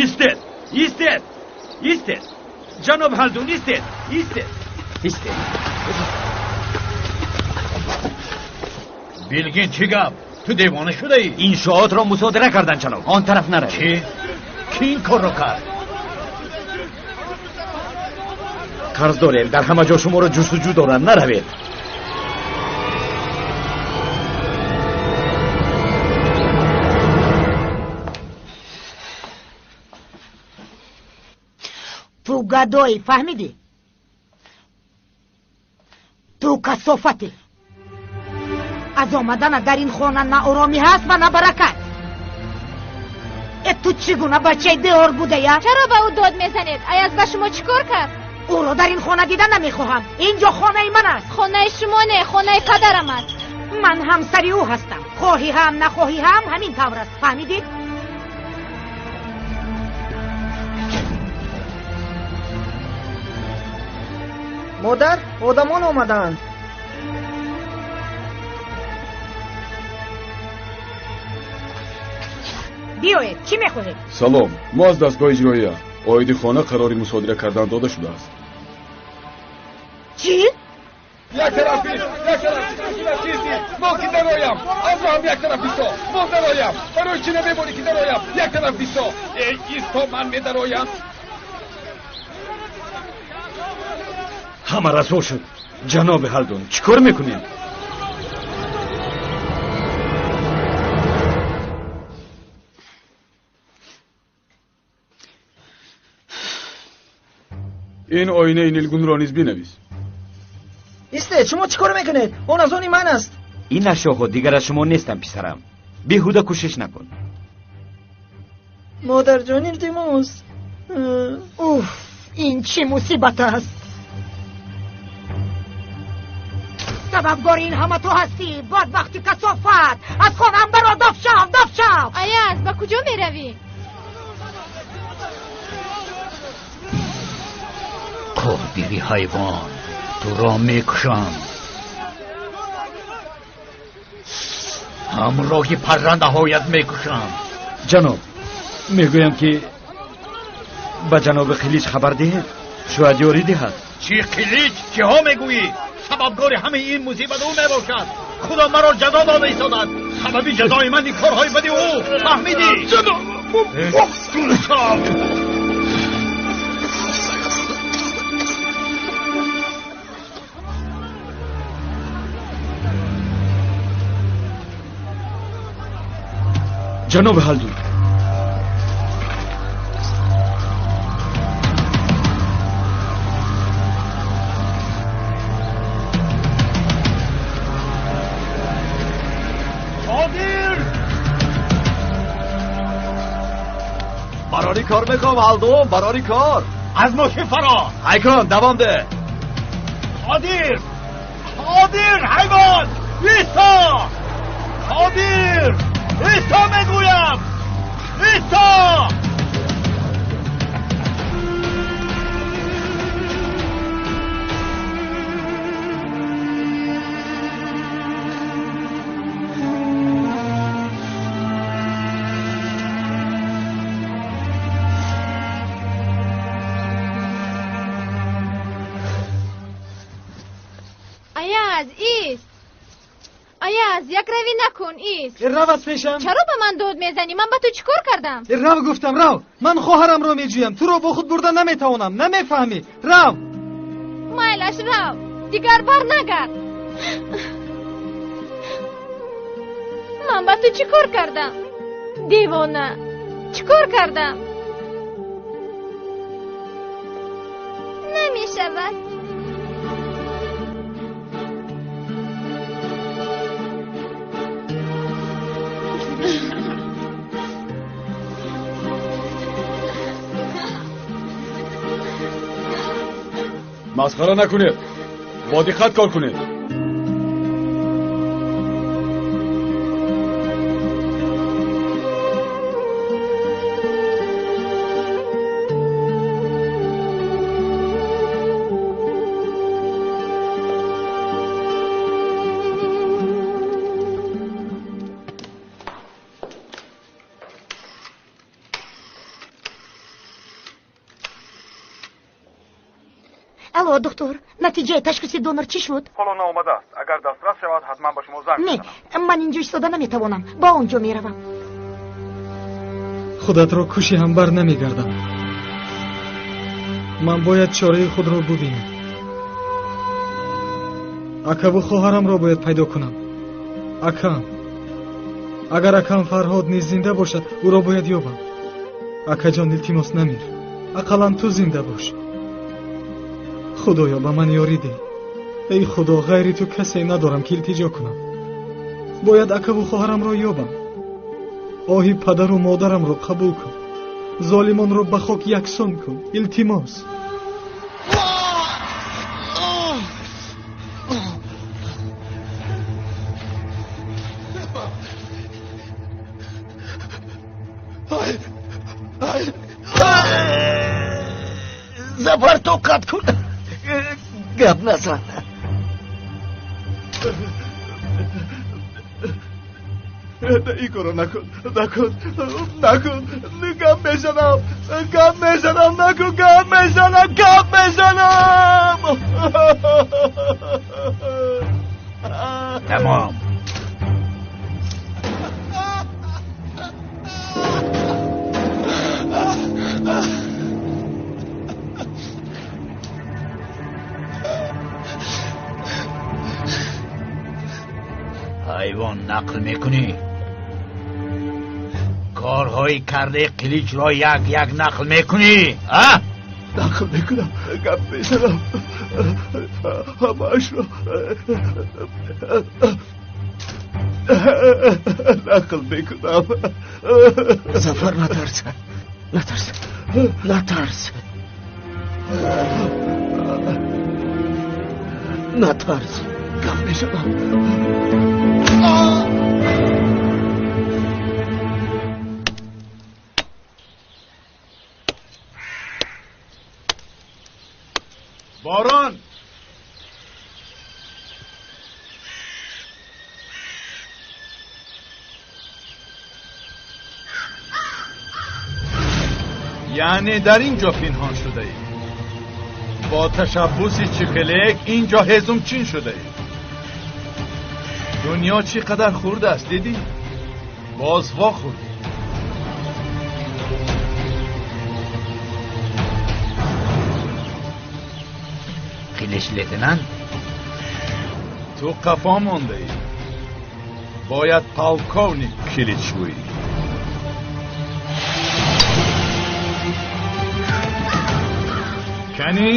Истед, истед, истед. Ҷаноб Ҳалдун, истед, истед, истед. Билгин, чӣ гап? Ту девона шудаӣ? Иншоотро мусодира кардан, ҷаноб. Он тараф наравед. Чӣ? Кӣ ин корро кард? Қарз дорем, дар ҳама ҷо шуморо ҷустуҷӯ доранд. Наравед. Ту гадоӣ, фаҳмидӣ? Ту касофатӣ. Аз омадана дар ин хона на оромӣ ҳаст ва на баракат. Э, ту чӣ гуна бачаи беор будая? Чаро ба ӯ дод мезанед? Аяз ба шумо чӣ кор кард? Ӯро дар ин хона дида намехоҳам. Ин ҷо хонаи ман аст. Хонаи шумо не, хонаи падарам аст. Ман ҳамсари ӯ ҳастам. Хоҳӣ ҳам нахоҳӣ ҳам ҳамин тавр аст. Фаҳмидӣ? Модар, одамон омадаанд. Биёед, чӣ мехоҳед? Салом, мо аз дастгоҳи иҷроия. Оиди хона қарори мусодира кардан дода шудааст. Чӣ? Як тараф бист, як тараф чизи, мо ки дароям, аз ҳам як тараф бисто, мо дароям, барои чӣ намемонӣ ки дароям, як тараф бисто, эй исто, ман медароям. Ҳама расво шуд. Ҷаноби Ҳалдун, чӣ кор мекунед? Ин оинаи нилгунро низ бинавис. Истед, шумо чӣ кор мекунед? Он аз они ман аст. Ин ашёҳо дигар аз шумо нестанд, писарам. Беҳуда кӯшиш накун. Модарҷон, илтимос. Уф, ин чӣ мусибат аст? Сабабгори ин ҳама ту ҳастӣ, бадбахти касофат. Аз хонаам баро, даф шав, даф шав. Аяз, ба куҷо меравӣ? Қодири ҳайвон, туро мекушам. Ҳамроҳи паррандаҳоят мекушам. Ҷаноб, мегӯям ки ба ҷаноби Қилич хабар диҳед, шояд ёрӣ диҳад. Чӣ Қилич? Чиҳо мегӯӣ? Сабабгори ҳамаи ин мусибат ӯ мебошад. Худо маро ҷазо дода истодад. Сабаби ҷазои ман ин корҳои бади ӯ. Фаҳмидӣ? Ҷаноб! Ҷаноби Ҳалдун, Қодир! Барори кор мехоҳам, Ҳалдун, барори кор. Аз мошин фаро. Ҳайкон, давом деҳ. Қодир! Қодир, ҳайвон! Исто! Қодир! Исто мегӯям! Исто! Аяз, ист! Аяз, якравӣ накун, ист! Рав аз пешам! Чаро ба ман дод мезанӣ? Ман ба ту чӣ кор кардам? Рав гуфтам, рав! Ман хоҳарамро меҷӯям, туро бо худ бурда наметавонам, намефаҳмӣ? Рав! Майлаш, рав! Дигар бар нагард! Ман ба ту чӣ кор кардам? Девона! Чӣ кор кардам? Намешавад. Масхара накунед, бо диққат кор кунед. Алло, доктор, натиҷаи ташхиси донор чӣ шуд? Ҳоло наомадааст. Агар дастрас шавад, ҳатман ба шумо занг Не, мезанам. ман инҷо истода наметавонам. Ба он ҷо меравам. Худатро куши ҳам бар намегардам. Ман бояд чораи худро бубинам. Акаву хоҳарамро бояд пайдо кунам. Акам. Агар акам Фарҳод низ зинда бошад, ӯро бояд ёбам. Акаҷон, илтимос, намир. Ақаллан ту зинда бош. Худоё, ба ман ёрӣ деҳ. Эй Худо, ғайри ту касе надорам ки илтиҷо кунам. Бояд акаву хоҳарамро ёбам. Оҳи падару модарамро қабул кун. Золимонро ба хок яксон кун. Илтимос. Зафар, тоқат кун, гап назан. Ин корро накун, накун, накун, гап мезанам, гап мезанам, накун, гап мезанам, гап мезанам. Тамом. Ҳайвон, нақл мекунӣ? Корҳои кардаи Қиличро як як нақл мекунӣ? А? Нақл мекунам, гап мезанам, ҳамаашро нақл мекунам. Зафар, натарс, натарс, натарс, натарс, гап мезанам. Борон! Яъне дар ин ҷо пинҳон шудаӣ. Бо ташаббуси Чикелек ин ҷо ҳезумчин шудаӣ. Дунё чӣ қадар хурд аст, дидӣ? Боз вохӯрдӣ. Қилич лейтенант, ту қафо мондаӣ. Бояд полковник Килич гӯӣ. Кани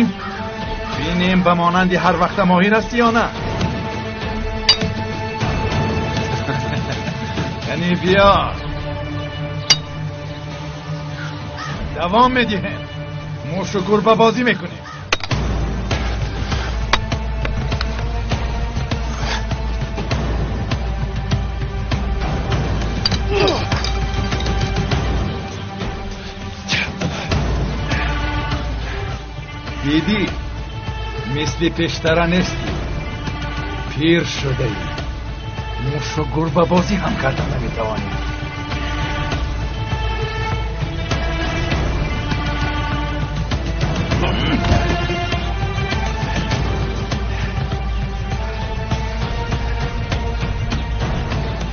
бинем, ба монанди ҳар вақта моҳир ҳастӣ ё на? Кани биё, давом медиҳем, мушу гурба бозӣ мекунем. Дидӣ, мисли пештара нестӣ, пир шудаӣ, мушу гурбабозӣ ҳам карда наметавонӣ.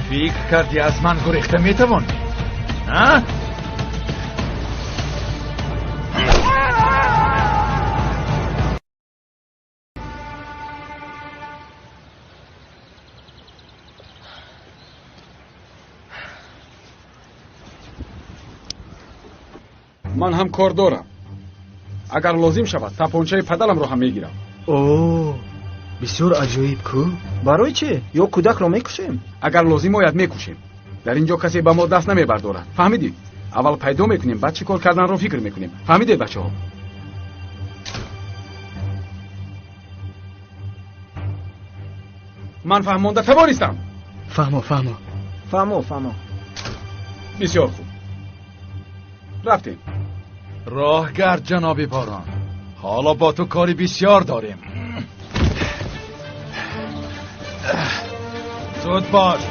Фикр кардӣ, аз ман гурехта метавонӣ, а? Ман ҳам кор дорам. Агар лозим шавад, тапончаи падарамро ҳам мегирам. О, бисёр аҷоиб ку. Барои чӣ? Ё кӯдакро мекушем? Агар лозим ояд, мекушем. Дар ин ҷо касе ба мо даст намебардорад, фаҳмидӣ? Аввал пайдо мекунем, баъд чӣ кор карданро фикр мекунем. Фаҳмидед, бачаҳо? Ман фаҳмонда тавонистам. Фаҳмо, фаҳмо, фаҳмо, фаҳмо. Бисёр хуб, рафтем. Роҳгард, ҷаноби Борон, ҳоло бо ту кори бисёр дорем. Зуд бош.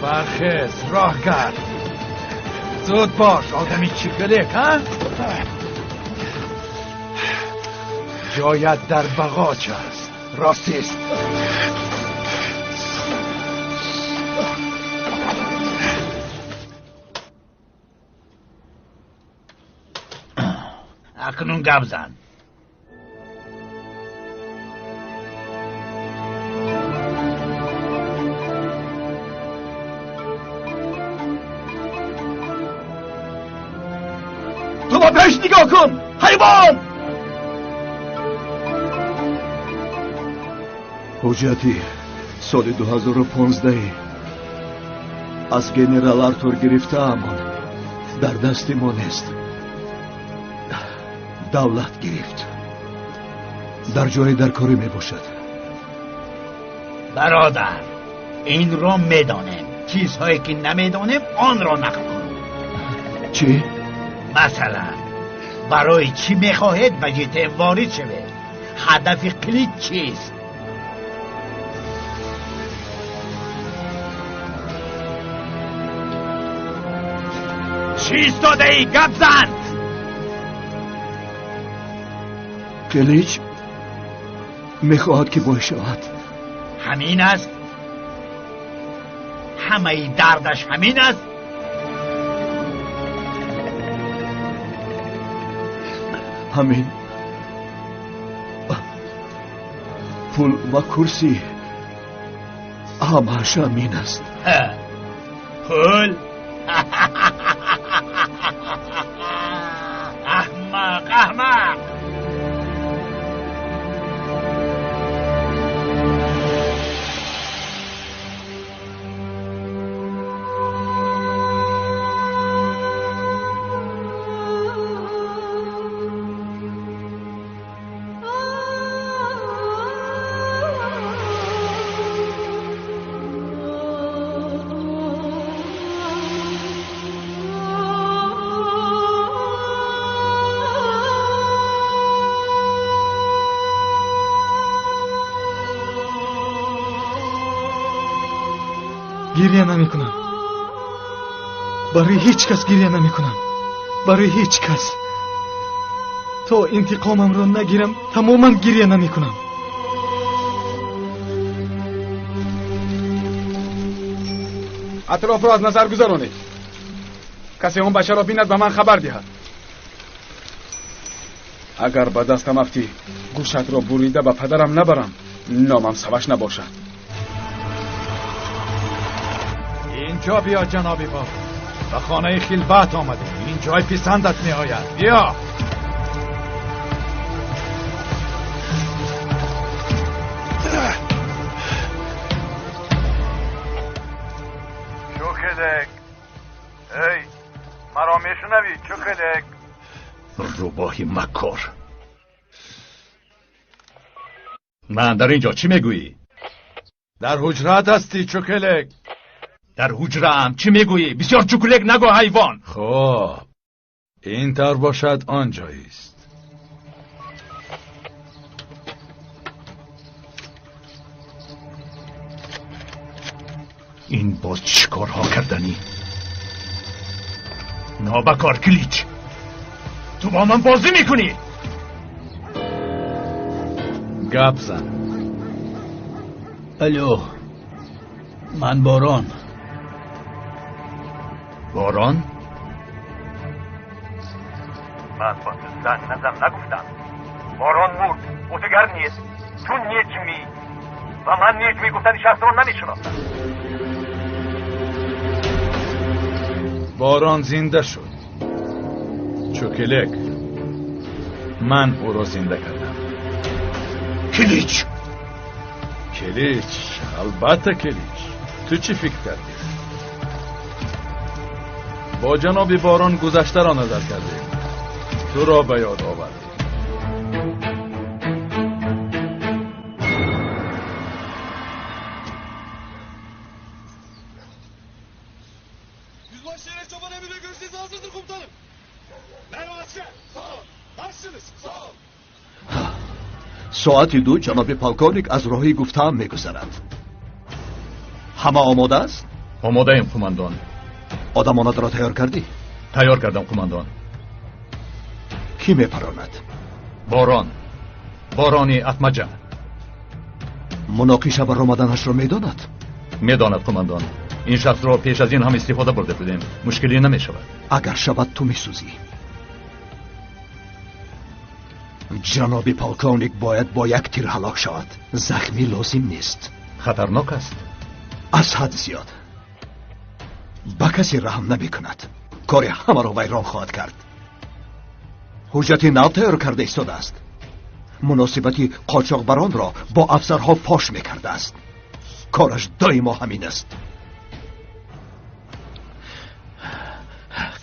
Бархез, роҳгард, зуд бош. Одами чикалек, ҳа? Ҷоят дар бағоч аст, ростист. Акнун гап зан. Ту ба пеш нигоҳ кун, ҳайвон! Ҳуҷҷати соли 2015 аз генерал Артур гирифтаамон дар дасти мо нест. Давлат гирифт. Дар ҷои даркорӣ мебошад. Бародар, Инро медонем. Чизҳое ки намедонем, онро нақл кун. Чӣ? Масалан, барои чӣ мехоҳед ба ЖТФ ворид шавед? Ҳадафи Қилич чист? Чӣ истодаӣ? Гап зан! Қилич мехоҳад ки бой шавад. Ҳамин аст? Ҳамаи дардаш ҳамин аст? Ҳамин. Пул ва курсӣ ҳамааш ҳамин аст. Пул? Аҳмақ, аҳмақ! Гиря намекунам. Барои ҳеҷ кас гиря намекунам. Барои ҳеҷ кас. То интиқомамро нагирам, тамоман гиря намекунам. Атрофро аз назар гузаронед. Касе он бачаро бинад, ба ман хабар диҳад. Агар ба дастам афтӣ, гӯшатро бурида ба падарам набарам, номам Саваш набошад. Инҷо биё, ҷаноби боб. Ба хонаи хилват омадем. Ин ҷой писандат меояд. Биё. Чӯкелек, эй, маро мешунавӣ, Чӯкелек? Рӯбоҳи макор. Ман дар инҷо чӣ мегӯӣ? Дар ҳуҷрат ҳастӣ, Чӯкелек. Дар ҳуҷраам чӣ мегӯӣ? Бисёр чукулек нагӯ, ҳайвон. Хоб, ин тавр бошад, он ҷоист. Ин боз чӣ корҳо карданӣ? Нобакор Килич, ту бо ман бозӣ мекунӣ? Гап зан. Алло, ман Борон. Борон? Ман ба ту занг назан нагуфтам. Борон мурд, ӯ дигар нест. Ту Неҷмӣ ва ман Неҷмӣ гуфтани шахсро намешиносам. Борон зинда шуд. Чӯкелек, ман ӯро зинда кардам. Килич! Килич, албатта Килич. Ту чӣ фикр кардӣ? Бо ҷаноби Борон гузаштаро назар кардем. Туро ба ёд овардем. Соати 2 ҷаноби полковник аз роҳи гуфтаам мегузарад. Ҳама омода аст? Омодаем, қумандон. Одамонатро тайёр кардӣ? Тайёр кардам, қумандон. Кӣ мепаронад? Борон. Борони Атмаҷа. Муноқиша баромаданашро медонад? Медонад, қумандон. Ин шахсро пеш аз ин ҳам истифода бурда будем. Мушкиле намешавад. Агар шавад, ту месӯзӣ. Ҷаноби полковник бояд бо як тир ҳалок шавад. Захмӣ лозим нест. Хатарнок аст? Аз ҳад зиёд. Ба касе раҳм намекунад. Кори ҳамаро вайрон хоҳад кард. Ҳуҷҷати нав тайёр карда истодааст. Муносибати қочоқбаронро бо афсарҳо фош мекардааст. Кораш доимо ҳамин аст.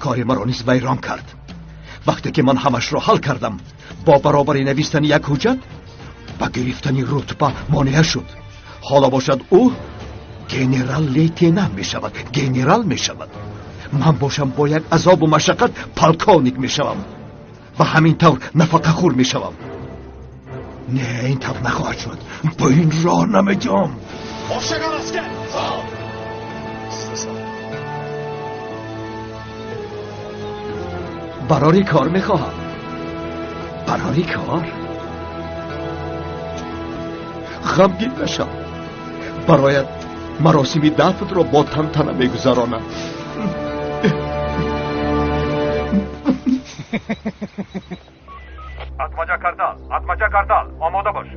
Кори маро низ вайрон кард. Вақте ки ман ҳамашро ҳал кардам, бо баробари навиштани як ҳуҷҷат ба гирифтани рутба монеа шуд. Ҳоло бошад, ӯ Генерал-лейтенант мешавад, генерал мешавад. Ман бошам бо як азобу машаққат полковник мешавам ва ҳамин тавр нафақахӯр мешавам. Не, ин тавр нахоҳад шуд. Ба ин роҳ намедиҳам. Барори кор мехоҳам. Барори кор. Ғамгин нашав. Бароят маросими дафнро бо тантана мегузаронам. Атмаҷа Картал, Атмаҷа Картал, омода бош.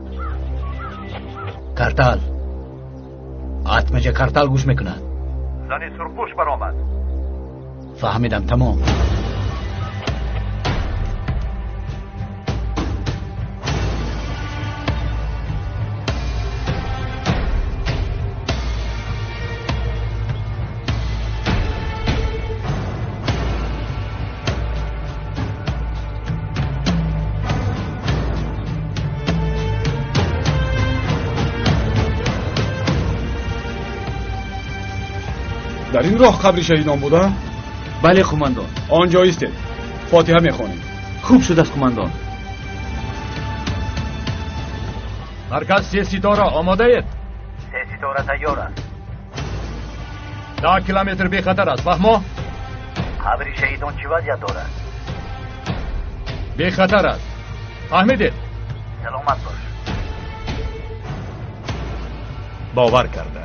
Картал, Атмаҷа Картал гӯш мекунад. Зани сурхпӯш баромад. Фаҳмидам, тамом. Дар ин роҳ қабри шаҳидон буда? Бале, қумандон. Он ҷо истед, фотиҳа мехонем. Хуб шудааст, қумандон. Марказ се ситора омодаед? Се ситора тайёр аст. 10 километр бехатар аст, фаҳмо? Қабри шаҳидон чӣ вазъият дорад? Бехатар аст. Фаҳмидед? Саломат бош. Бовар карда.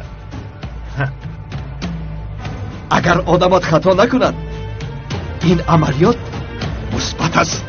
Агар одамат хато накунад, ин амалиёт мусбат аст.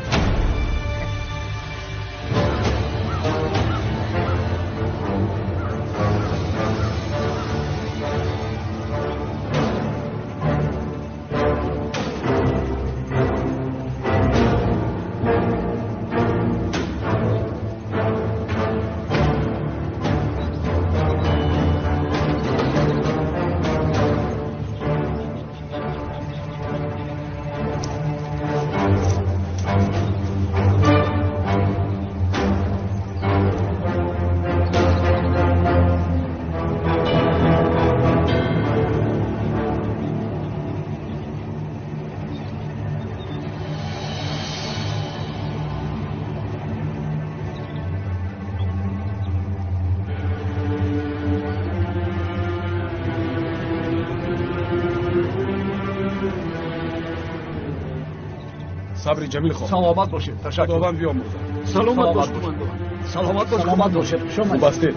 Сабри ҷамил хоҳ. Саломат бошед, ташаккур. Худованд биомӯзад. Саломат бош, қумандон. Саломат бош, саломат бошед. Хуш омадед. Хуб ҳастед?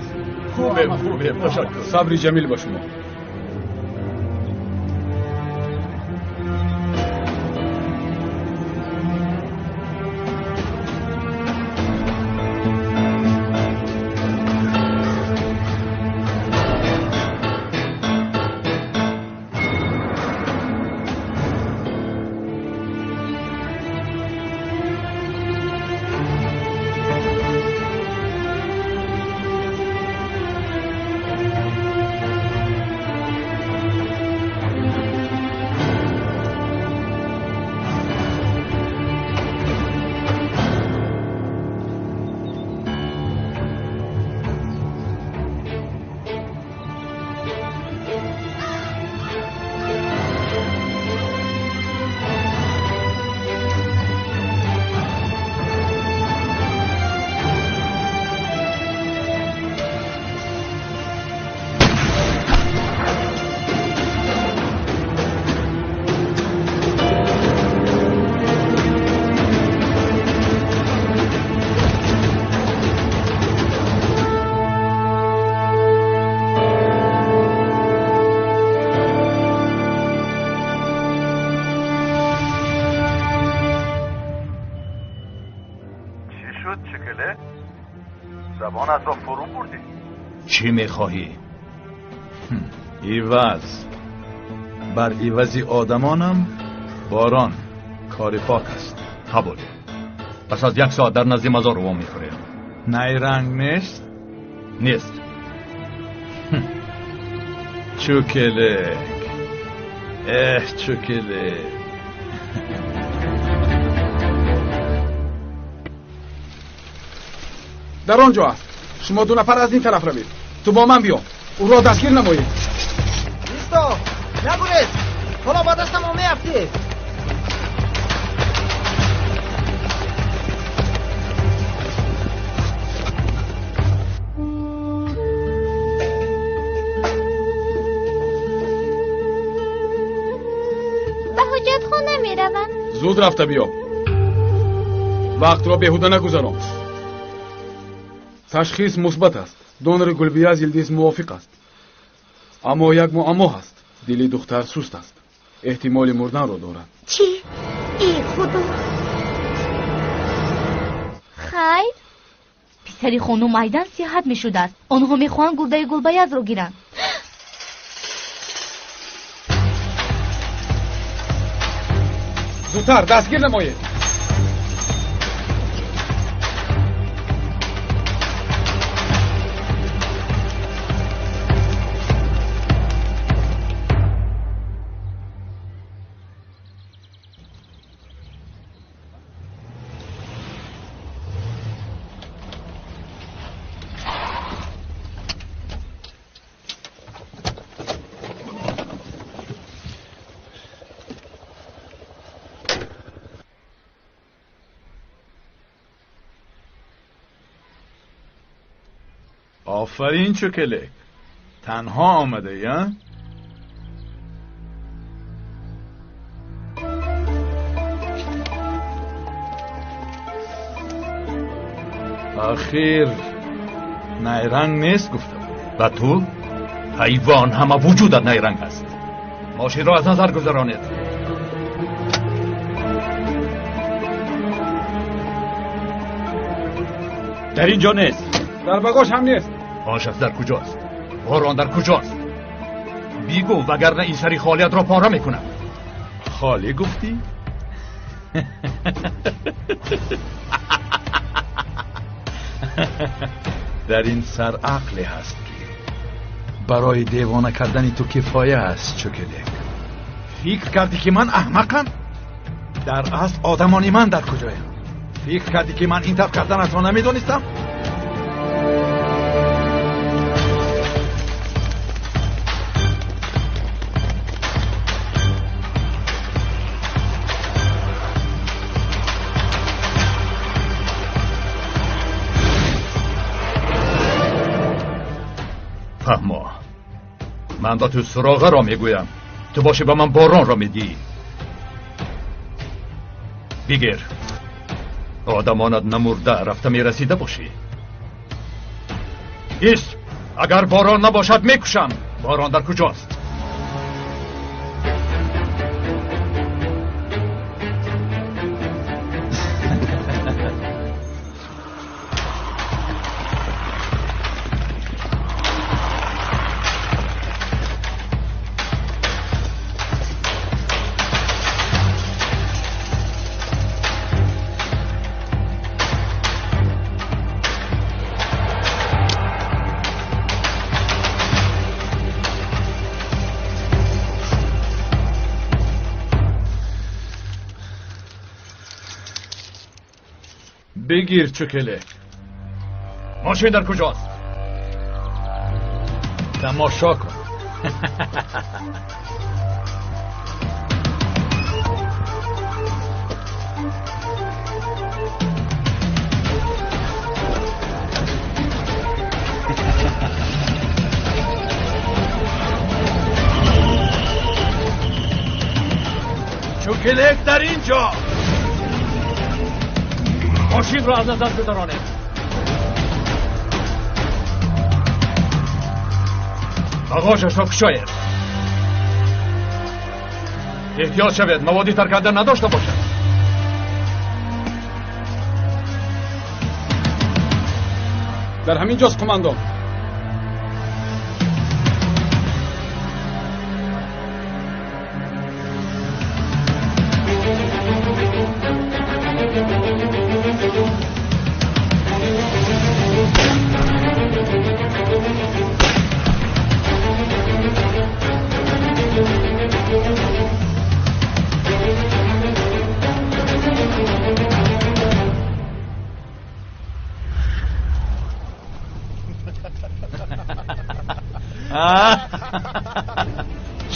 Хубем, хубем, ташаккур. Сабри ҷамил ба шумо. Чӣ мехоҳӣ? Иваз. Бар ивази одамонам борон кори пок аст. Қабул. Пас аз як соат дар назди мазор во мехӯрем. Найранг нест? Нест. Чӯкелек. Эҳ, чӯкелек. Дар он ҷо аст. Шумо ду нафар аз ин тараф равед. Ту бо ман биё. Ӯро дастгир намоед. Нагурез! Ҳоло ба дастам меафтӣ. Ба ҳоҷатхона меравам. Зуд рафта биё. Вақтро беҳуда нагузарон. Ташхис мусбат аст. Донори Гулбияз Йилдиз мувофиқ аст. Аммо як муаммо ҳаст. Дили духтар суст аст. Эҳтимоли мурданро дорад. Чӣ? Эй Худо! Хайр. Писари хонум Айдан сиҳат мешудааст. Онҳо мехоҳанд гурдаи Гулбаязро гиранд. Зудтар дастгир намоед. آفرین چوکلک، تنها آمده یا؟ آخر نیرنگ نیست گفته بود. و تو؟ حیوان، همه وجودت نیرنگ است. ماشین را از نظر گذرانید. در اینجا نیست. در بگاش هم نیست. آن شخص در کجاست؟ باران در کجاست؟ بیگو وگرنه این سری خالیت را پاره میکنم. خالی گفتی؟ در این سر عقلی هست که برای دیوانه کردن تو کفایه است چوکلک. فکر کردی که من احمقم؟ در اصل آدمانی من در کجایم؟ فکر کردی که من این طرف کردنت را نمیدونستم؟ فهما، من با تو سراغه را میگویم، تو باشی با من باران را میدی. بگیر، آدمانت نمرده رفته میرسیده باشی. ایست، اگر باران نباشد میکشم. باران در کجاست؟ بگیر چوکلک. ماشین در کجاست؟ تماشا کن. چوکلک در اینجا. ماشین را از نظر گذرانید. باغاشش را کشاید. احتیاط شوید موادی ترکنده نداشته باشد. در همین جاست کماندان.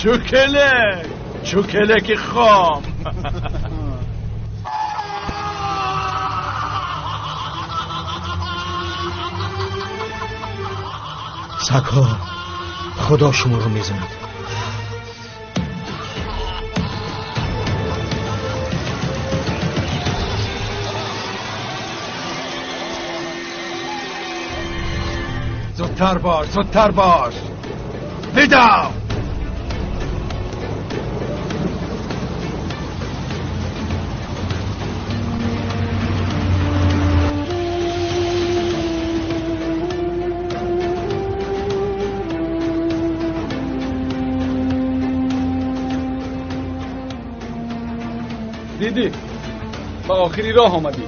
Чӯкелек, чӯкелеки хом. Сагҳо, Худо шуморо мезанад. Зудтар бош, зудтар бош. Бидав! Дидӣ, ба охири роҳ омадӣ.